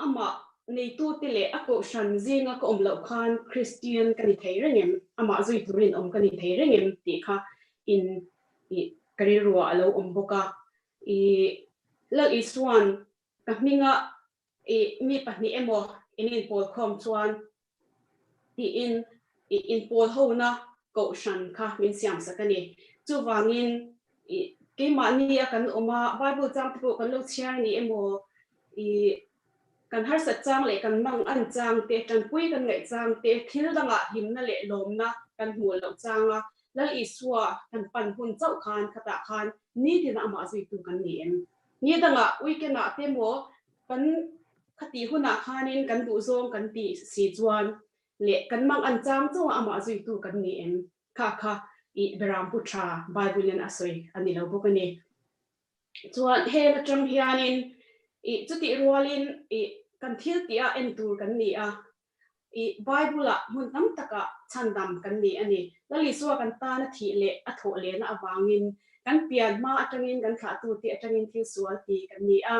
amah neitute leh a kohhran zinga ka awm loh khan Kristian ka ni thei reng em, amah zui turin awm ka ni thei reng em tih kha in i ka rilruah a lo awm bawk a. I Lal Isua'n ka hminga i mi pahnih emaw in inpawlkhawm chuan tiin i inpawl hona kohhran kha min siamsak a ni. Chuvangin i keimahni a kan awm a, Bible chang te pawh kan lo chhiar ni emaw, i kan harsat chang leh kan mang an chang te, tanpui kan ngaih chang te, thil dangah hlimna leh lawmna kan hmuh loh changa Lal Isua kan pan hun chauh khan khatah khan nitin amah zuitu kan ni em? Ni dangah weekend ah te maw kan Khatih hunah khanin kan duhzawng kan tih si chuan leh kan mang an chang chauh a amah zuitu kan ni em? Kha kha i Beram Pu Tha Bible in a sawi a ni lo bawk a ni. Chuan heng atang hianin i chutih rualin i kan thil tih a en tur kan ni a, i Bible ah hmun tam takah chhandam kan ni a ni. Lal Isua kan tan a thih leh a thawh lehna avangin kan pian hma atangin kan thlahtute atangin thil sual ti kan ni a,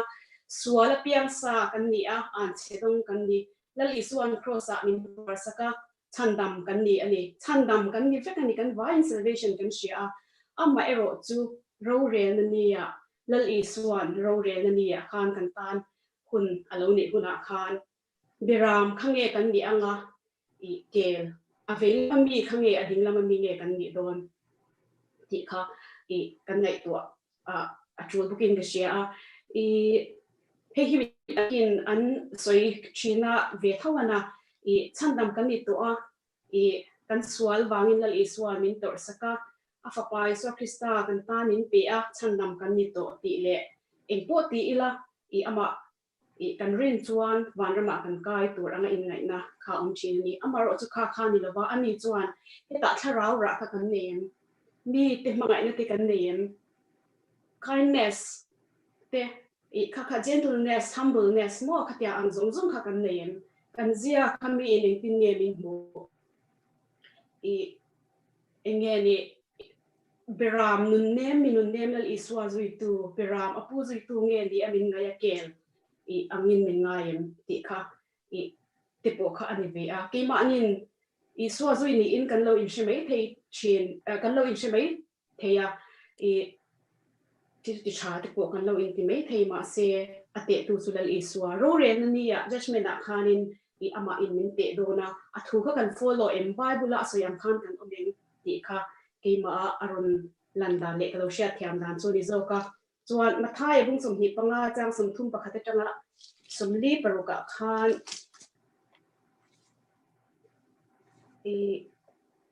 sual a piang sa kan ni a, anchhe dawng kan ni. Lal Isua'n Kraws ah min tuarsak a, chhandam kan ni a ni. Chhandam kan ni vek a ni, kan vaiin salvation kan hria a, amaherawh chu rorelna nia Lal Isua'n rorelna nia khan kan tan hun a lo nih hunah khan Biram kha nge kan nih anga i kel a vei lama mi kha nge a ding lama mi nge kan nih dawn tih kha i kan ngaihtuah a a tul bawkin ka hria a. I hei hi takin an sawi thin a ve tho ana i chhandam kan ni tawh a i kan sual vangin Lal Isua min tawrhsak a, a fapa Isua Krista kan tan min pe a chhandam kan ni tawh tih leh engpawh ti ila i amah I kan rin chuan vanramah kan kai tur anga inngaihna kha a awm thin a ni. Amaherawh chu kha kha ni lova, ani chuan hetah thlarau rah kha kan nei em? Mi te hmangaihna te kan nei em? Kindness te, i kha kha gentleness, humbleness maw khatia ang zawng zawng kha kan nei em? Kan zia kha miin engtin nge min hmuh? I eng nge ni Beram nun nem mi nun nem Lal Isua zuitu, Beram a pu zuitu nge ni a min ngai a kel i angin min ngai em tih kha i te pawh kha a ni ve a. Keimahnin Isua zui niin kan lo inhre mai thei thin, kan lo inhre mai thei a, i thil ti tha te pawh kan lo inti mai thei mahse a tehtu chu Lal Isua rorelna nia judgement ah khanin i amah in min teh dawn a, a thu kha kan follow em Bible a a sawi ang khan kan awm em? tih kha keimah a rawn lan dan leh ka lo hriat thiam dan chu a ni zawk a. Chuan Mathaia bung 25 chang 31 atanga 46 ah khan i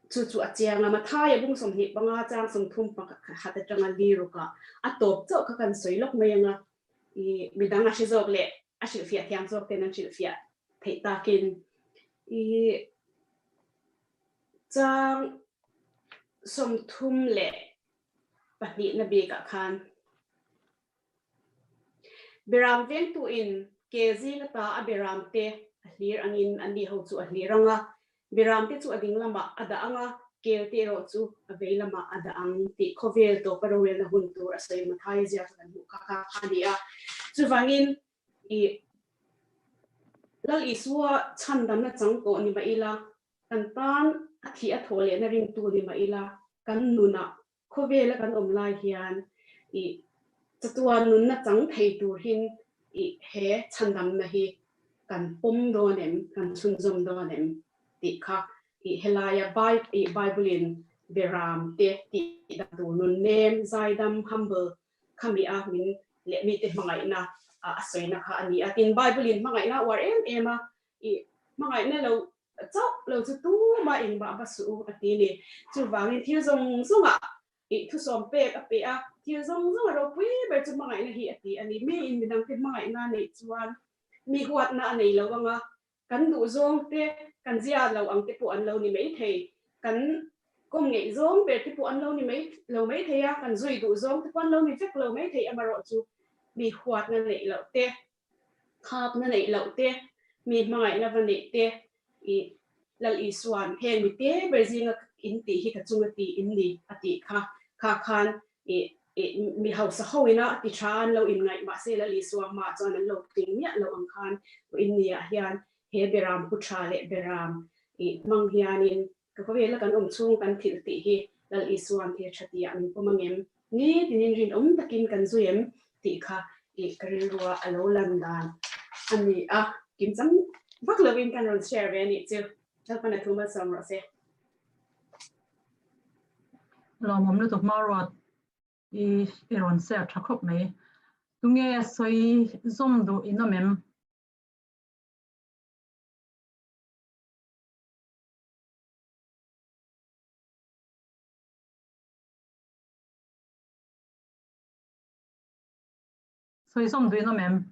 chu chu a chiang a, Mathaia bung 25 chang 31 atanga liruk ah a tawp chauh kha kan sawi lawk mai ang a, i midang a hre zawk leh a hrilhfiah thiam zawk ten an hrilhfiah theih takin i Chang 32 na bikah khan Beram vengtuin ke zing ata a beram te a hlir angin an ni ho chu a hlir ang a, beram te chu a ding lamah a dah ang a, kel te erawh chu a vei lamah a dah ang tih khawvel tawpa rorelna hun tur a sawi Mathaia ziak kan hmuh kha kha a ni a. Chuvangin i Lal Isua chhandamna chang tawh ni mah ila, kan tan a thih a thawh lehna ringtu ni mah ila, kan nunah khawvela kan awm lai hian i chatuan nunna chang thei turhin i he chhandamna hi kan pawm dawn em, kan chhunzawm dawn em tih kha i helaia i Bible-in beram te tih dan tur nun nem, zaidam, humble, khami a min leh mite hmangaihna a sawina kha a ni a. Tin, Bible-in hmangaihna a uar em em a, i hmangaihna lo chauh lo chu tumah engmah va suh u a ti a ni. Chuvangin thil zawng zawngah i thusawm pek a pe a, thil zawng zawng a ropui ber chu hmangaihna hi a ti a ni. Miin midangte hmangaihna neih chuan. Mi huatna a nei lo anga, kan duhzawng te, kan zia lo ang te pawh an lo ni mai thei. Kan kawm ngeih zawng ber te pawh an lo ni mai lo mai thei a, kan zui duh zawng te pawh an lo ni vek lo mai thei. Amaherawhchu mi huatna neih loh te, khakna neih loh te, mi hmangaihna va neih te, i Lal Isua'n heng mi te ber zinga in tih hi ka chunga ti in ni a tih kha, kha khan i mi hausa ho ina a ti tha an lo inngaih mahse Lal Isua hmaah chuan an lo tling miah loh ang khan in niah hian he beram pu tha leh beram i hmang hianin ka khawvela kan awm chhung kan thilh tih hi Lal Isua'n thil tha tihah min pawm ang em? Ni tinin rinawm takin kan zui em tih kha i ka rilrua a lo lan dan a ni a, kimchang vak lovin kan rawn share ve a nih chu. Lalpan a thu malsawm rawh se. Lawmawm lutuk Maruat i i rawn share tha khawp mai. Tunge sawi zawm duh in awm em? Sawi zawm duh in awm em?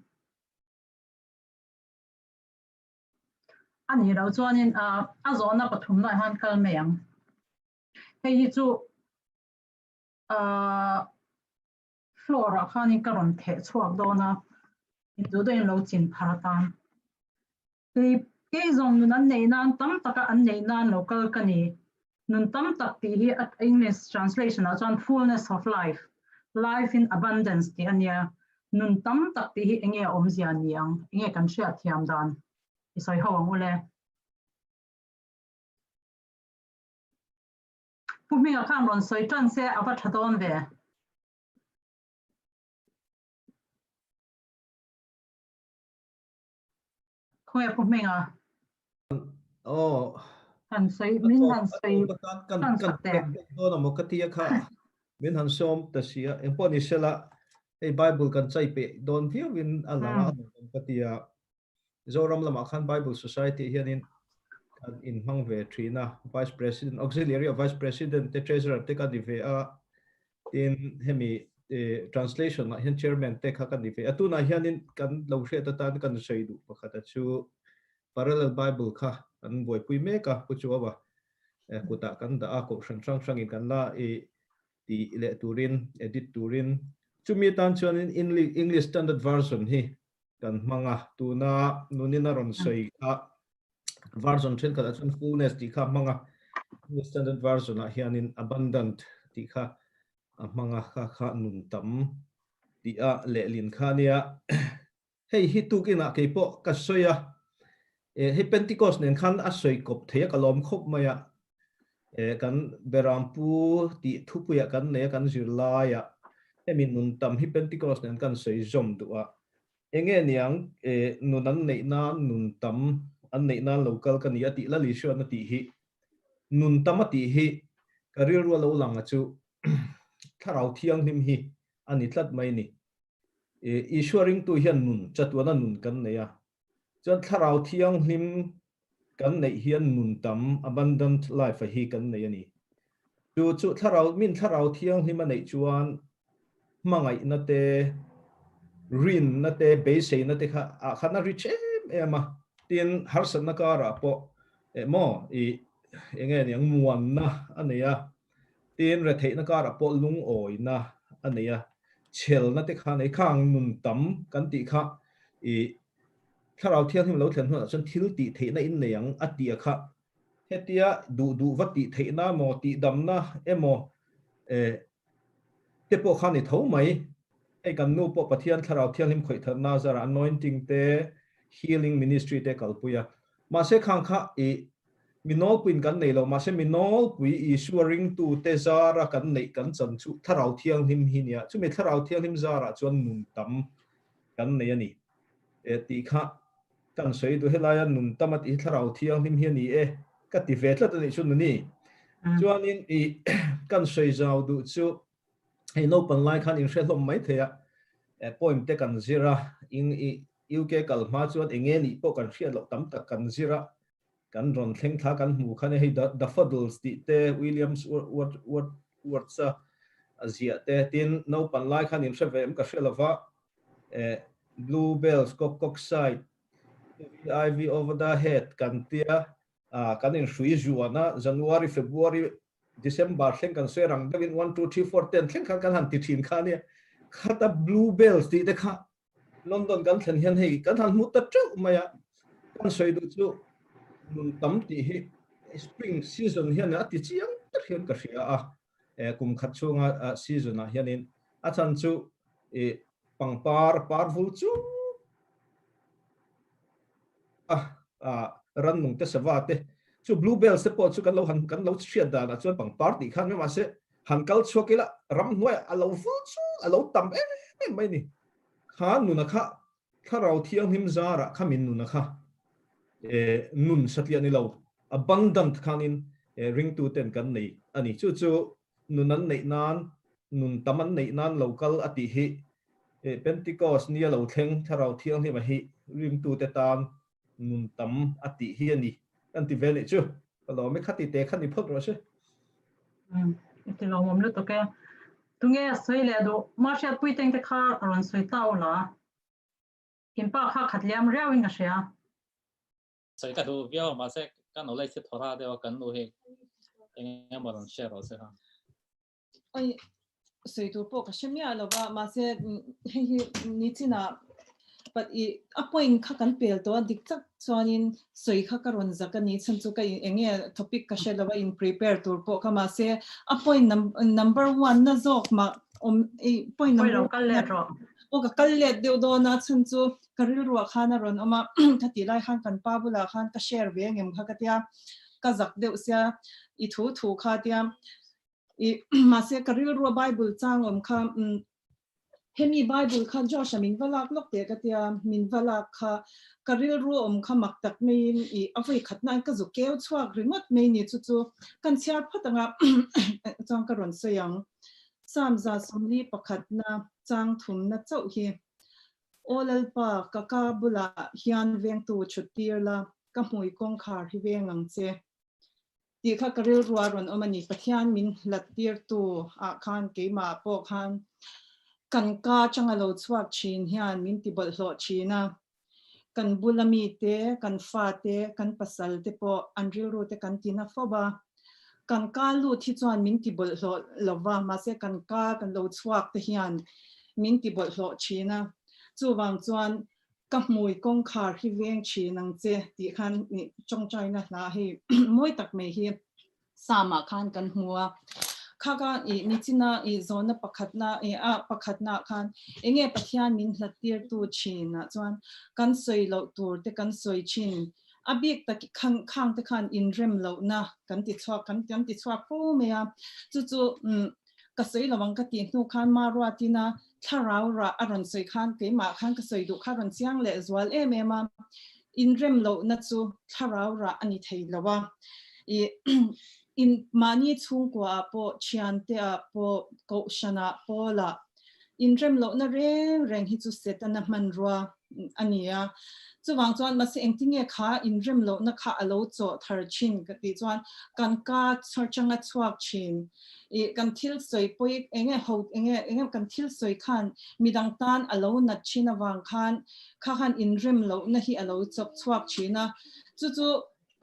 A nih loh chuanin a zawhna pathumna ah hian kal mai ang. Hei hi chu floor ah khanin ka rawn theh chhuak dawn a, induh deuhin lo chin phar atan. Kei kei zawng nun an neih nan tam taka an neih nan lo kal ka ni. Nun tam tak tih hi a English translation ah chuan fullness of life, life in abundance tih a nia. Nun tam tak tih hi enge a awmzia ni ang? Enge kan hriatthiam dan i sawi ho ang u le? Pu Hminga khan rawn sawi tan se a va tha dawn ve. Khawnge Pu Hminga? Aw. Han sawi min han sawi kan kan kan dawn a maw ka tia kha min han sawm ta si a engpawh ni sela hei Bible kan chai pe dawn viau in a lang a ka tia Zoram lamah khan Bible Society hianin kan inhmang ve thin a Vice President Auxiliary of Vice President te Treasurer te ka ni ve a Tin, hemi translation ah hian chairman te kha ka ni ve a. Tunah hianin kan lo hriat atan kan sawi duh pakhat a chu parallel bible kha kan buaipui mek a, Pu Chuaua kutah kan dah a, kohhran hrang hrangin kan la i ti leh turin, edit turin. Chumi atan chuanin English Standard Version hi kan hmang a, tuna nunin a rawn sawi kha version thenkhat ah chuan fullness tih kha a hmang a, English Standard Version ah hianin abundant tih kha a hmang a, kha kha nun tam tih a lehlin kha a nia. Hei hi tukinah kei pawh ka sawi a, hei Pentecost nen khan a sawi kawp thei a, ka lawm khawp mai a, kan Berampu tih thupuiah kan nei a, kan zirlaiah hemi nun tam hi Pentecost nen kan sawi zawm duh a, Enge niang e nun an neih nan nun tam an neih nan lo kal ka ni a tih Lali hriat na tih hi nun tam a tih hi ka rilru a lo lang a chu thlarau thianghlim hi a ni tlat mai ni. E Isua ringtu hian nun chatuana nun kan nei a chuan thlarau thianghlim kan neih hian nun tam abundant life a hi kan nei a ni. Chu chu thlarau min thlarau thianghlim a neih chuan hmangaihna te, rinna te, beiseina te kha ah khan a ri ṭhem em a. Tin, harsatna karah pawh eh maw i eng nge niang muanna a nei a, tin retheihna karah pawh lungawina a nei a, chhelna te kha a nei. Khang nun tam kan tih kha i Thlarau Thianghlim lo thlen hunah chuan thil tih theihna in nei ang a tih a kha. Hetia duh duh va tih theihna emaw tih damna emaw eh te pawh kha ni tho mai. Hei kan nu pawh Pathian Thlarau Thianghlim khawih thatna zarah anointing te healing ministry te kalpui a. Mahse khang kha i mi nawlpuiin kan nei lo, mahse mi nawlpui Isua ringtu te zara kan neih kan chan chu Thlarau Thianghlim hi nia. Chumi Thlarau Thianghlim zarah chuan nun tam kan nei a ni. E tih kha kan sawi duh helaia nun tam a tih hi Thlarau Thianghlim hi a ni e ka ti ve tlat a nih chu nuni. Chuanin i kan sawi zau duh chu hei naupang lai khan in hre hlawm mai thei a, poem te kan zir a, in i UK kal hma chuan eng nge nih pawh kan hriat loh tam tak kan zir a, kan rawn thleng thla kan hmu khan hei Daffodils tih te Williams Words a ziah te tin naupang lai khan in hre ve em ka hre lova, Blue Bells, Cock Cock Side. IV over the head kan tia kan in hrui zuan a January February December thleng kan sawi rang deuhin 1 2 3 4 10 thleng khan kan han ti thin kha ania khata blue bells tih te kha London kan thlen hian hei kan han hmu ta teuh mai a kan sawi duh chu nun tam tih hi spring season hian a ti chiang tak hian ka hria a kum khat chhunga season ah hianin a chhan chu pangpar par vul chu a rannung te sava te chu bluebells te pawh chu kan lo han kan lo hriat danah chuan pangpar tih khan mai mahse han kal chhuak ila ramhnuai a lo vul chu a lo tam em em mai ni kha nuna kha thlarau thianghlim zarah kha min nuna kha nun satliah ni lo abundant khanin ringtu ten kan nei ani chu chu nun an neih nan nun tam an neih nan lo kal a tih hi Pentecost nia lo thleng thlarau thianghlim a hi ringtute tan nun tam a tih hi a ni kan ti ve leh chu ka lawm e khati te kha ni phawt rawh se. I ti lawmawm lutuk e. Tunge sawi leh duh ma hriatpui teng te kha a rawn sawi ta ula. In pa kha khat liam riau in ka hria. Sawi ka duh viau mahse ka knowledge hi thawra deuh a kan nu hi eng emaw rawn share rawh se ha. Oi sawi tur pawh ka hre miah lova mahse hei hi ni chinah but i a point kha kan pel tawh a dik tak chuanin sawi kha ka rawn zak a ni chhan chu ka eng nge topic ka hre lova in prepare tur pawh kha mahse a point number one na zawk mah awm i point number one kal let rawh aw ka kal let deuh dawn a chhan chu ka rilruah khan a rawn awm a ka tih lai khan kan pa bulah khan ka share ve ngem kha ka tia ka zak deuh sia i thu thu kha tia I mahse ka rilrua Bible chang awm kha hemi Bible kha Josh a min va lak lawk teh ka tia min va lak kha ka rilru awm kha mak tak maiin i a vawi khat nan ka zu keu chhuak ringawt mai ni chu chu kan chhiar phawt anga chuan ka rawn sawi ang Psalm 141 na chang thum na chauh hi Aw Lalpa ka ka bulah hian vengtu thut tir la ka hmui kawngkhar hi veng ang che Tih kha ka rilrua rawn awm a ni. Pathian min hlat tirtu ah khan keimah pawh khan kan ka atanga lo chhuak thin hian min ti bawlhhlawh thin a. Kan bula mite, kan fate, kan pasal te pawh an rilru te kan ti na fo a. Kan ka lut hi chuan min ti bawlhhlawh lova, mahse kan ka kan lo chhuak te hian min ti bawlhhlawh thin a. Chuvang chuan ka hmui kawngkhar hi veng thin ang che tih khan tawngtaina hla hei mawi tak mai hi Psalm ah khan kan hmu a. Kha ka i nichina i zawhna pakhatna i a pakhatna ah khan enge Pathian min hlat tirtu thin ah chuan kan sawi loh tur te kan sawi thin a bik tak khang khang te khan inrem lohna kan ti chhuak kan kan ti chhuak fo mai a chu chu ka sawi lo ang ka tih hnu khan ma ruatin a thlarau rah a rawn sawi khan keimah khan ka sawi duh kha rawn chiang leh zual em em a inrem lohna chu thlarau rah a ni thei lo a i in mahni chhungkua ah pawh thiante ah pawh kohhran ah pawl ah inrem lohna reng reng hi chu Setana hmanrua a ni a chuvang chuan mahse engtinge kha inrem lohna kha a lo chawh thar thin ka tih chuan kan ka changa chhuak thin i kan thil sawi pawi enge ho enge enge kan thil sawi khan midang tan a lo nat thin awang khan kha khan inrem lohna hi a lo chawk chhuak thin a chu chu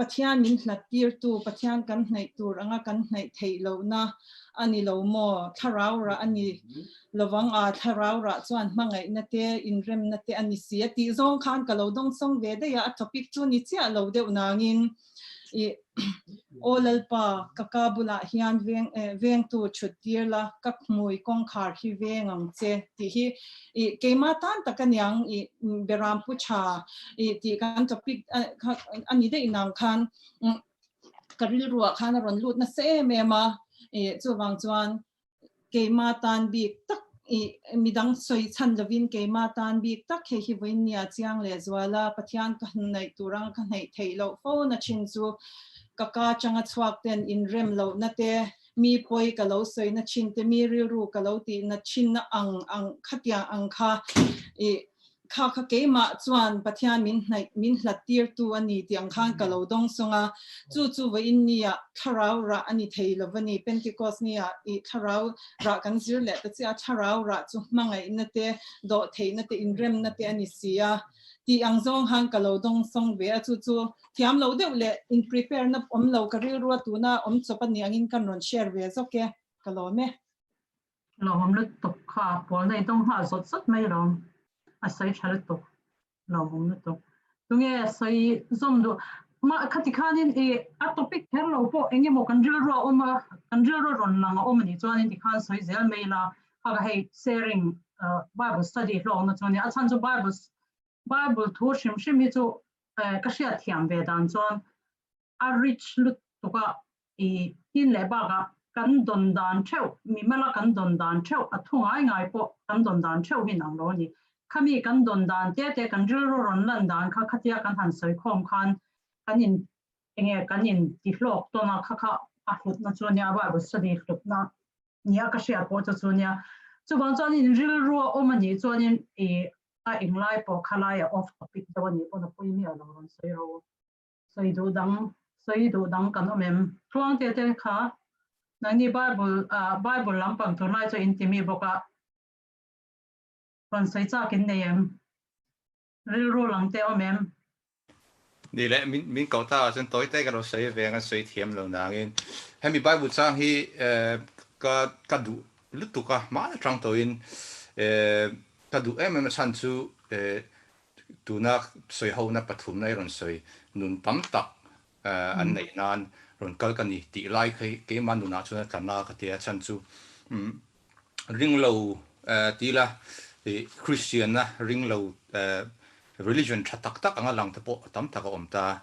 Pathian min hlat tirtu Pathian kan hnaih tur anga kan hnaih theih lohna ani lo maw thlarau rah ani lovang a thlarau rah chuan hmangaihna te inremna te ani si a tih zawng khan ka lo dawng sawng ve daih a a topic chu ni chiah lo deuh nangin i Aw Lalpa ka ka bulah hian veng vengtu thut tir la ka hmui kawngkhar hi veng ang che tih hi i keima tan tak aniang i beram pu tha i tih kan topic ani daih nang khan ka rilruah khan a rawn lut nasa em em a i chuwang chuan keima tan bik tak i midang sawi chhan lovin keima tan bik tak hei hi vawiin nia chiang leh zuala Pathian ka hnaih turang ka hnaih theih loh fo na thin chu ka ka changa chhuak ten inrem lohna te mi pawi ka lo sawi na thin te mi rilru ka lo tih na thin na ang ang khatiang ang kha i kha kha keimah chuan Pathian min hnaih min hlat tirtu ani tih ang khan ka lo dawng sawng a chu chu vawiin nia thlarau rah ani thei lovani Pentecost nia i thlarau rah kan zir leh ta chiah a thlarau rah chu hmangaihna te dawh theihna te inremna te ani si a. Tih ang zawng khan ka lo dawng sawng ve a, chu chu thiam lo deuh leh in prepare na awm lo ka rilru a tuna awm chawp a nih angin kan rawn share ve zawk e, ka lawm e. Lawmawm lutuk kha pawl nei dawng nghal zawt zawt mai alawm, a sawi tha lutuk, lawmawm lutuk. Tunge sawi zawm duh? Mah khati khanin i a topic kher lo pawh eng emaw kan rilru a awm a, kan rilru rawn lang a awm a nih chuanin tikhan sawi zel mai ila, kha ka hei sharing Bible study hlawkna chu a nia, a chhan chu Bible Bible thu hrim hrim hi chu ka hriat thiam ve dan chuan a rich lutuk a, i tin leh bakah kan dawn dan theuh, mimala kan dawn dan theuh, a thu ngai ngai pawh kan dawn dan theuh hi inang lo a ni. Khami kan dawn dan te te kan rilru rawn lan dan kha khatia kan han sawi khawm khan kan in enge kan in ti hlawk tawn a, kha kha a hlutna chu a nia, Bible study hlutna nia ka hriat pawh chu chu nia. Chuvang chuanin rilru a awm a nih chuanin i a englai pawh khalai a off topic deuh a nih pawn a pui miah lo rawn sawi ro. Sawi duh dang, sawi duh dang kan awm em? Tluangte te kha nangni Bible, Bible lampang tunlai chu in ti mi bawk a, rawn sawi chak in nei em? Rilru lang te awm em? Ni le, min min koh tak ah chuan tawi te ka lo sawi ve ang, an sawi thiam lo nangin hemi Bible chang hi ka ka duh lutuk a, hmana tang tawhin ka duh em em a chhan chu Tuna sawihona pathumna i rawn sawi nun tam tak an neih nan rawn kal ka ni tih lai kha hi keimah nunah chuan a tla na ka ti a, chhan chu ringlo ti ila Kristianna ringlo religion tha tak tak anga lang te pawh tam tak a awm ta.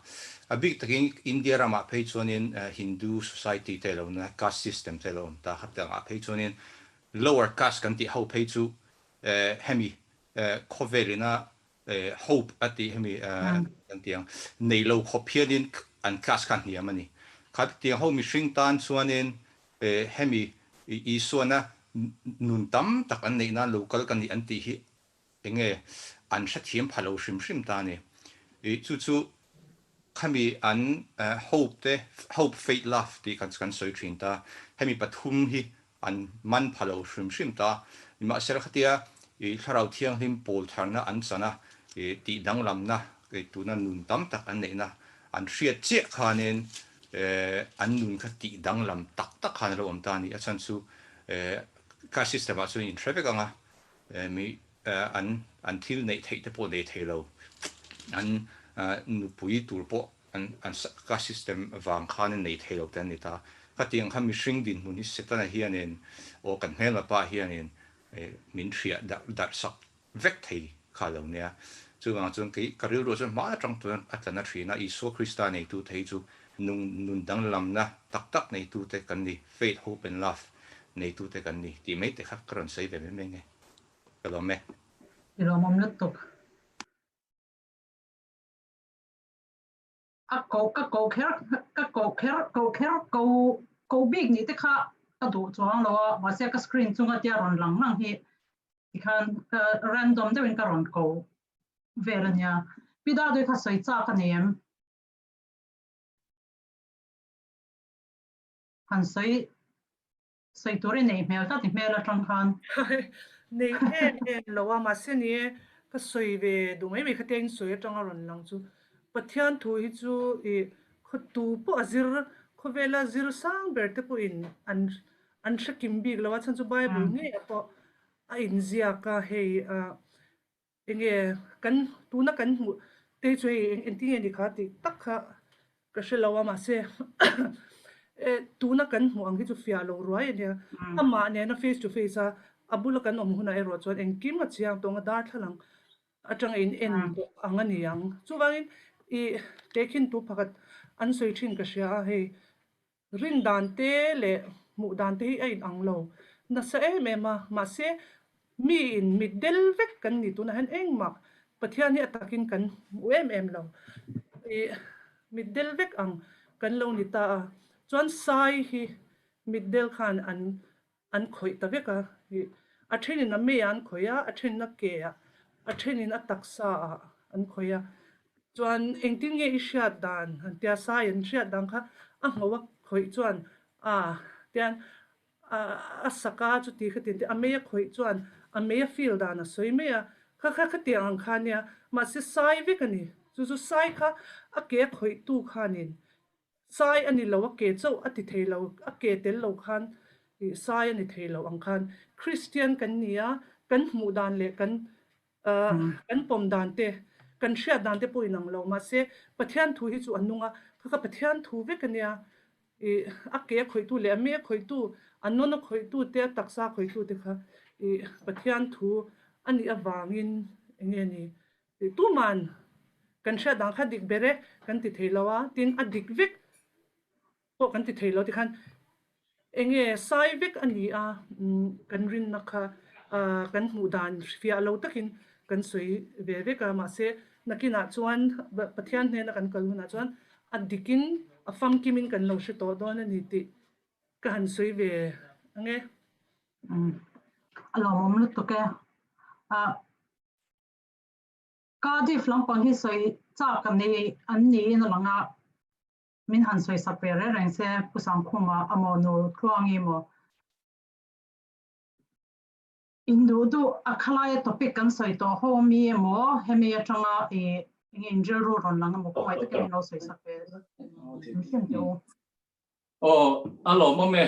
A bik takin India ramah phei chuanin Hindu society te lo na caste system te lo awm ta, khatiangah phei chuanin lower caste kan tih ho phei chu hemi khawvel ina hope a tih hemi kan tih ang nei lo khawp hianin an class kha hniam a ni. Kha tiang ho mihring tan chuanin hemi Isuana nun tam tak an neih nan lo kal ka nih an tih hi enge an hrethiam pha lo hrim hrim ta a ni. Chu chu khami an hope te hope, faith, love tih kan sawi thin ta. Hemi pathum hi an man pha lo hrim hrim ta. Nimahsela khatia i Thlarau Thianghlim pawl tharna an chan a, i tih danglamna, i tuna nun tam tak an neihna an hriat chiah khanin an nun kha tih danglam tak tak khan a lo awm ta a ni. A chhan chu caste system ah chuan inhre vek ang a, mi an an thil neih theih te pawh nei thei lo, an nupui tur pawh An an ka system vang khan in nei thei lo te an ni ta. Khatiang kha mihring dinhmun hi Setana hianin aw kan hmelma pa hianin min hriah darh darh sak vek thei kha lo nia. Chuvang chuan kei ka rilru chuan hma atang chuan a tla na thin a, Isua Krista neitu te hi chu nung nun danglamna tak tak neitu te kan ni, faith, hope and love neitu te kan ni tih mai te kha ka rawn sawi ve mai mai nge. Ka lawm e. I lawmawm lutuk. A ko ka ko kher ka ko kher ko kher ko ko bik nih te kha ka duh chuang lo a mahse ka screen chunga tia rawn lang lang hi tikhan ka random deuhin ka rawn ko vel ania pi Dadui kha sawi chak a nei em han sawi sawi tur i nei hmel tlat i hmel atang khan. Nei em em lo a, mahse ni e, ka sawi ve duh mai mai kha tia in sawi atanga rawn lang chu Pathian thu hi chu i khaw tu pawh a zir khawvela zir sang ber te pawhin an an hre kim bik lo a, chhan chu Bible ngei ah pawh a inziak a hei ah Enge kan tuna kan hmuh te hi chu hei engtin nge ni kha tih tak kha ka hre lo a mahse tuna kan hmuh ang hi chu fiah lo ruai a nia. Amah nena face to face a a bula kan awm hunah erawh chuan engkim a chiang tawng a darthlalang atanga in en bawk ang a ni ang. Chuvangin ih tehkhin tu pakhat an sawi thin ka hria a hei Rin dan te leh hmuh dan te hi a inang lo nasa em em a, mahse miin mit del vek kan ni tunah hian engmah Pathian hi a takin kan hmu em em lo. Ih mit del vek ang kan lo ni ta a, chuan sai hi mit del khan an an khawih ta vek a, ih a thenin a mei ah an khawih a, a thenin a ke ah, a thenin a taksa ah an khawih a, chuan engtin nge i hriat dan han tia sai an hriat dan kha a ngho a khawih chuan a tian a saka chuti kha tin te a mei a khawih chuan a mei a feel dan a sawi mai a. Kha kha khatiang ang kha nia, mahse sai vek a ni. Chu chu sai kha a ke a khawihtu khanin sai a ni lo, a ke chauh a ti thei lo, a ke tel lo khan ih sai a ni thei lo ang khan Kristian kan ni a, kan hmuh dan leh kan kan pawm dan te, kan hriat dan te pawh inang lo. Mahse Pathian thu hi chu a nung a, kha kha Pathian thu vek a nia. Ih a ke a khawihtu leh a me a khawihtu, a nawn a khawihtu te, a taksa a khawihtu te kha ih Pathian thu a nih avangin eng nge ni ih tuman kan hriat dang kha dik ber e kan ti thei lo a, tin a dik vek pawh kan ti thei lo tikhan eng nge sai vek a ni a kan rinna kha kan hmuh dan fiah lo takin kan sawi ve vek a, mahse nakinah chuan Pathian hnena kan kal hunah chuan A dikin a famkimin kan lo hre tawh dawn a ni tih ka han sawi ve ang e. A lawmawm lutuk e. Cardiff lampang hi sawi chak an nei an niin a lang a, min han sawi sak ve reng reng se Pu Sangkhuma amaw Nu Tluangi maw. In duh duh a khalaia topic kan sawi tawh ho mi emaw hemi atanga i enge in rilru rawn lang emaw khawngaih takin min lo sawi sak ve hrim hrim teh u. Aw a lawmawm e,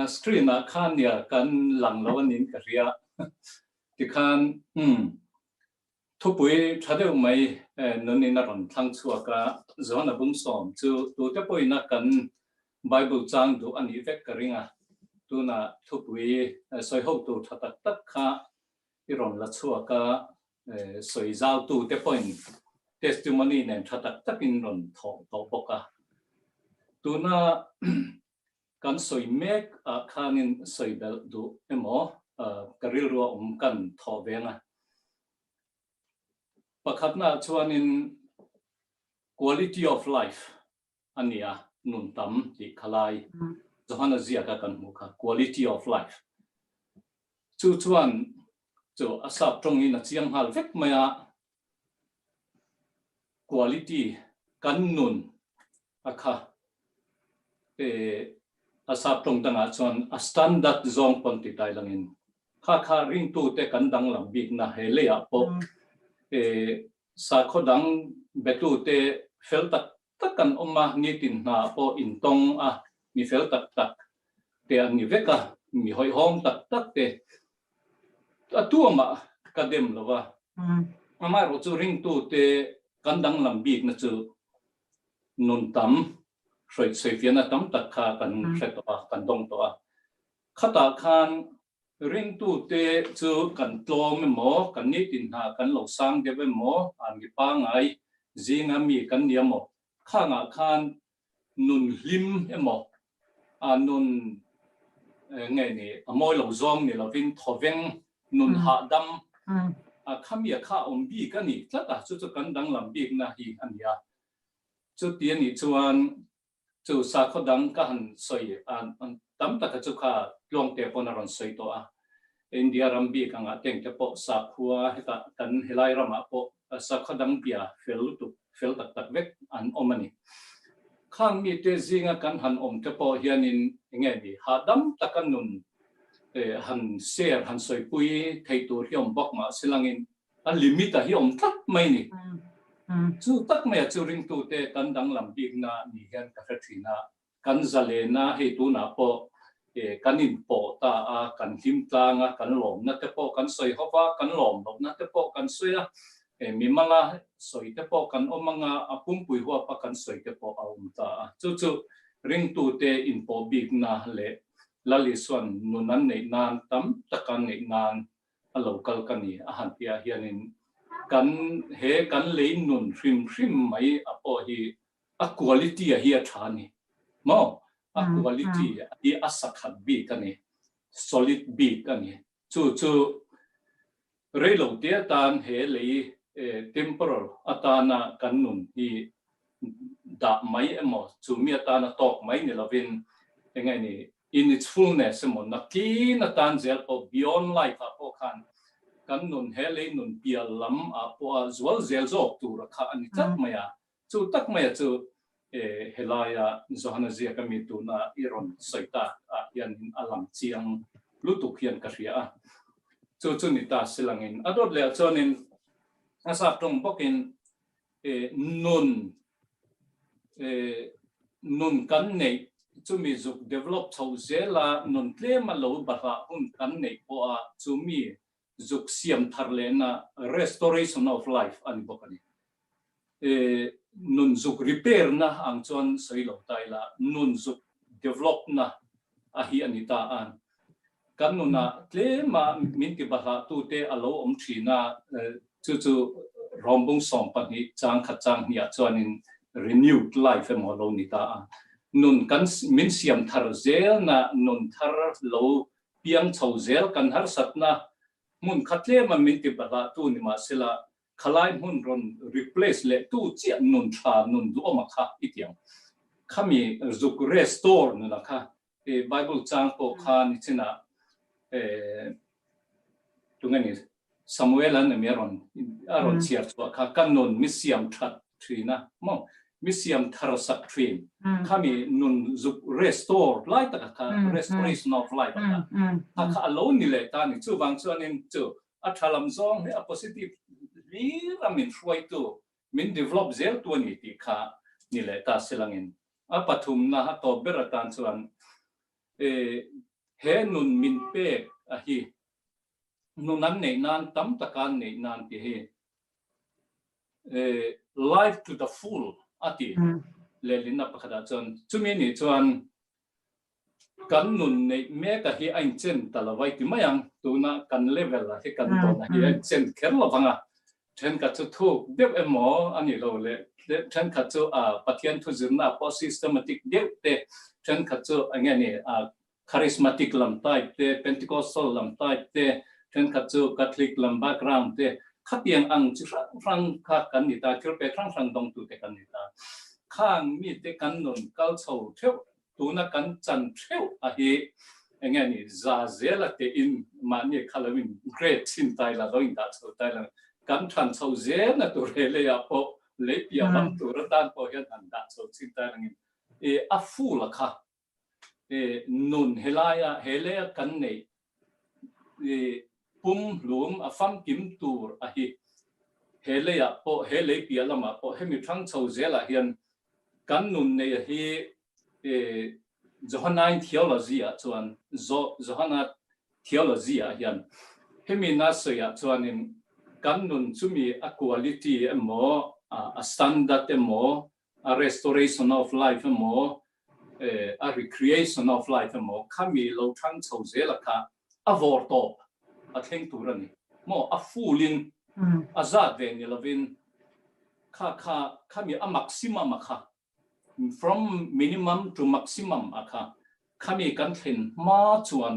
screen ah khan nia kan lang lo anin ka hria tikhan umm thupui tha deuh mai nunin a rawn thlang chhuak a, Johana Bungsawm chu tute pawhin a kan Bible chang duh a nih vek ka ring a, tunah thupui sawi ho tur tha tak tak kha i rawn la chhuak a, sawi zautu te pawhin testimony nen tha tak takin rawn thawh tawh bawk a. Tuna kan sawi mek ah khanin sawi belh duh emaw ka rilru a awm kan thawh veng a. Pakhatna ah chuanin quality of life a ni a, nun tam tih kha lai Johana ziaka kan hmuh kha, quality of life. Chu chuan chu a sap tawngin a chiang nghal vek mai a, quality kan nun a kha a sap tawng dangah chuan a standard zawng pawn ti tai langin kha kha ringtute kan danglam bikna he leiah pawh Sakhaw dang betute fel tak tak an awm a, nitin hna pawh intawng a, mi fel tak tak te an ni vek a, mi hawihhawm tak tak te a tuamah ka dem lo va. Amaherawh chu ringtute kan danglam bikna chu nun tam hruai sawifiahna tam tak kha kan hre tawh a, kan dawng tawh a. Khatah khan Ringtute chu kan tlawm emaw, kan nitin hna kan lo sang deuh emaw, an mi pangngai zinga mi kan ni emaw, khangah khan nun hlim emaw, a nun nge ni, a mawi lo zawng ni lovin thawveng, nun hahdam, a khami a kha awm bik a ni tlat a, chu chu kan danglam bikna hi a ni a. Chuti a nih chuan Chu sakhaw dang ka han sawi a, tam taka chu kha Tluangte pawn a rawn sawi tawh a. India ram bik angah tengte pawh sakhua hetah kan helai ramah pawh sakhaw dang bia fel lutuk, fel tak tak vek an awm a ni. Khang mite zinga kan han awm te pawh hianin enge ni hahdam taka nun han share, han sawipui thei tur hi awm bawk mahse langin A limit a hi awm tlat mai ni. Chu tak maia chu ringtute kan danglam bikna ni hian ka hre thin a, kan zalena hei tunah pawh kan inpawh ta a, kan hlim tlang a, kan lawmna te pawh kan sawi ho va, kan lawm lohna te pawh kan sawi a, mimala sawi te pawh kan awm anga a pumpui huapa kan sawi te pawh a awm ta a. Chu chu ringtute inpawh bikna leh Lal Isuan nun an neih nan tam tak an neih nan a lo kal ka ni a han tih ah hianin kan he kan lei nun hrim hrim mai a pawh hi a quality a hi a tha a ni maw? A quality hi a sakhat bik a ni, solid bik a ni. Chu chu reilo te atan he lei temporal atana kan nun hi dah mai emaw chu mi atana tawk mai ni lovin eng nge ni in its fullness emaw nakin atan zel pawh beyond life ah pawh khan kan nun he lei nun pial lam ah pawh a zual zel zawk tur a kha a ni tlat mai a, chu tak mai a chu helaia Johana ziaka mi tuna i rawn sawi tak ah hianin a lang chiang lutuk hian ka hria a, chu chu ni ta silangin a dawt leh ah chuanin. A sap tawng bawkin nun nun kan neih chumi zuk develop chho zela nun tlema lo bahlah hun kan neih pawha chumi zuk siam thar lehna restoration of life a ni bawk a ni. Nun zuk repair na ang chuan sawi lo ta ila nun zuk develop na a hi a ni ta a. Kan nunah tlema min ti bahlah tute a lo awm thin a, chu chu Rawmbung 12 chang khat chang hniah chuanin renewed life emaw a lo ni ta a. Nun kan min siam thar zelna nun thar lo piang chho zel kan harsatna hmun kha tlema min ti bahlah tu ni mahsela khalai hmun rawn replace leh tu chiah nun tha nun duhawma kha i tiang. Khami zuk restore nuna kha I Bible chang pawh kha nichinah tunge ni Samuel an emi a rawn a rawn chhiar chhuah kha ka nun mi siam that thin a maw mi siam thar sak thin khami nun zuk restore lai taka kha restoration of life a kha kha kha a lo ni leh ta ni chuvang chuanin chu a tha lam zawng hi a positive hlir a min hruaitu min develop zel tu a ni tih kha ni leh ta silangin A pathumna a tawp ber atan chuan he nun min pek a hi nun an neih nan tam taka an neih nan tih hi life to the full a ti lehlinna pakhatah chuan chumi nih chuan Kan nun neih mek a hi a inchen ta lo vai ti mai ang, tuna kan level a hi kan tawn a hi a inchen kher lo vang a, thenkhat chu thuk deuh emaw a nih lo leh thenkhat chu a Pathian thu zirna pawh systematic deuh te, thenkhat chu eng nge ni a charismatic lam type te, Pentecostal lam type te, thenkhat chu Catholic lam background te, khatiang ang chi hrang hrang kha kan ni ta, thil pek hrang hrang dawngtute kan ni ta. Khang mite kan nun kal chho theuh Tuna kan chan theuh a hi eng nge ni za zela te in mahni kha lo in grade chhin tai la lo in dah chho tai la kan than chho zel na tur he leiah pawh lei piah lam tur atan pawh hian han dah chho chhin tai langin e a full a kha e nun helaia he leia kan nei e pum hlum a famkim tur a hi he leiah pawh he lei piah lamah pawh hemi thang chho zelah hian Kan nun neia hi Johanain theology ah chuan Johana theology ah hian hemi na sawi ah chuanin kan nun chumi a quality emaw a standard emaw a restoration of life emaw a recreation of life emaw khami lo thang chho zela kha a vawr tawp a thleng tur a ni maw a full in a zat ve ni lovin Kha kha khami a maximum a kha from minimum to maximum a kha khami kan thlen hma chuan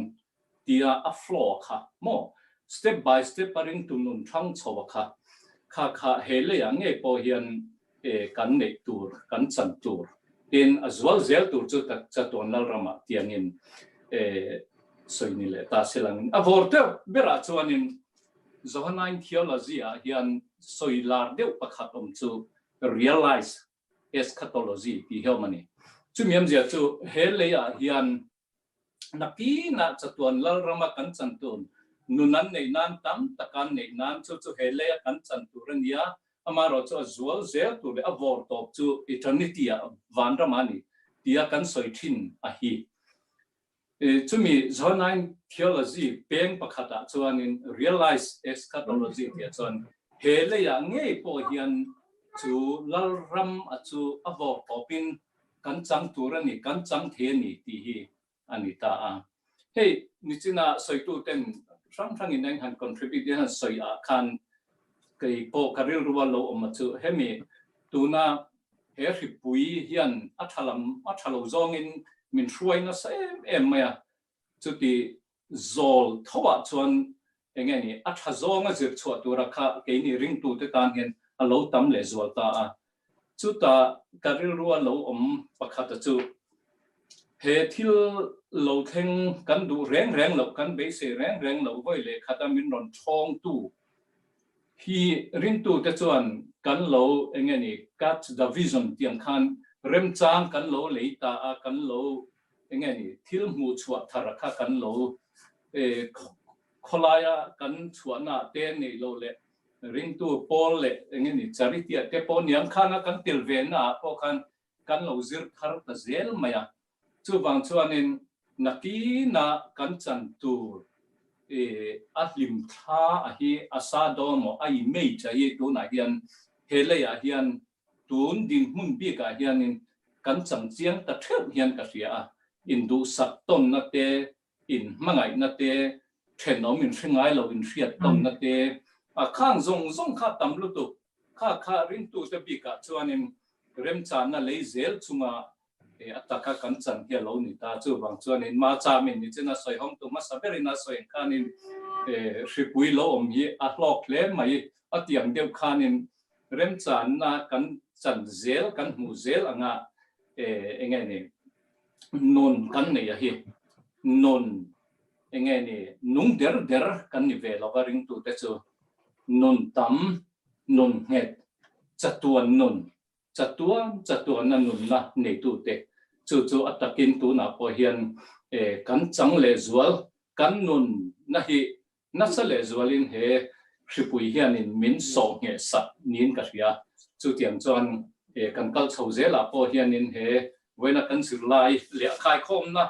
tia a flow a kha maw step by step a ringtu nun thang chho a kha kha kha he leiah ngei pawh hian e kan neih tur kan chan tur tin a zual zel tur chu chatuan Lalramah tiangin e sawi ni leh ta silangin a vawr deuh berah chuanin Johannine theology ah hian sawi lar deuh pakhat awm chu realize eschatology tih hi a awm a ni. Chumi awmzia chu he lei ah hian nakinah chatuan Lalrama kan chan tur nun an neih nan tam tak an neih nan chu chu he lei a kan chan tur a ni a, amaherawh chu a zual zel tur leh a vawr tawp chu eternity ah vanram ah a ni tia kan sawi thin a hi. Chumi Johannine theology peng pakhatah chuanin realized eschatology tih ah chuan he leiah ngei pawh hian chu Lalram a chu a vawk tawpin kan chang tur a ni, kan chang thei a ni tih hi a ni ta a. Hei nichina sawituten hrang hrangin eng han contribute in han sawi ah khan kei pawh ka rilru a lo awm a chu hemi tuna He hripui hian a tha lam, a tha lo zawngin min hruai nasa em em mai a, chuti zawl thoah chuan eng nge ni, a tha zawnga zir chhuah tura kha keini ringtute tan hian a lo tam leh zual ta a. Chuta ka rilrua lo awm pakhata chu he thil lo thleng kan duh reng reng loh, kan beisei reng reng loh vawi leh khata min rawn thawngtu Hi ringtute chuan kan lo eng nge ni catch the vision tih ang khan remchang kan lo lei ta a, kan lo eng nge ni thil hmuh chhuah thar kha kan lo khawlaia kan chhuahna te neih loh leh Ringtu pawl leh eng nge ni charity ah te pawh niang khana kan tel ve na ah pawh khan kan lo zir thar ta zel mai a. Chuvang chuanin nakina kan chan tur a hlim thla a hi a sa dawn maw a image a hi tunah hian he leiah hian tun dinhmun bikah hianin kan chang chiang ta theuh hian ka hria a, induhsak tawnna te in hmangaihna te, thenawm in hre ngai lo in hriat tawnna te, a khang zawng zawng kha tam lutuk. Kha kha ringtute bikah chuanin remchanna lei zel chunga a taka kan chan hi a lo ni ta. Chuvang chuanin ma chamin nichin a sawi hawngtu hmasa berin a sawi ang khanin hripui lo awm hi a hlawk hle mai. A tiang deuh khanin remchanna kan chan zel, kan hmuh zel anga eng nge ni? Nun kan nei a hi. Nun enge ni nung der der kan ni ve lova ringtute chu. Nun tam, nun nghet, chatuan nun, chatuan chatuana nunna neitute chu chu a takin tunah pawh hian kan chang lehzual kan nunna hi Nasa lehzualin he hripui hianin min sawh ngheh sak niin ka hria. Chutiang chuan kan kal chho zelah pawh hianin he vawiina kan zirlai leh a khaikhawmna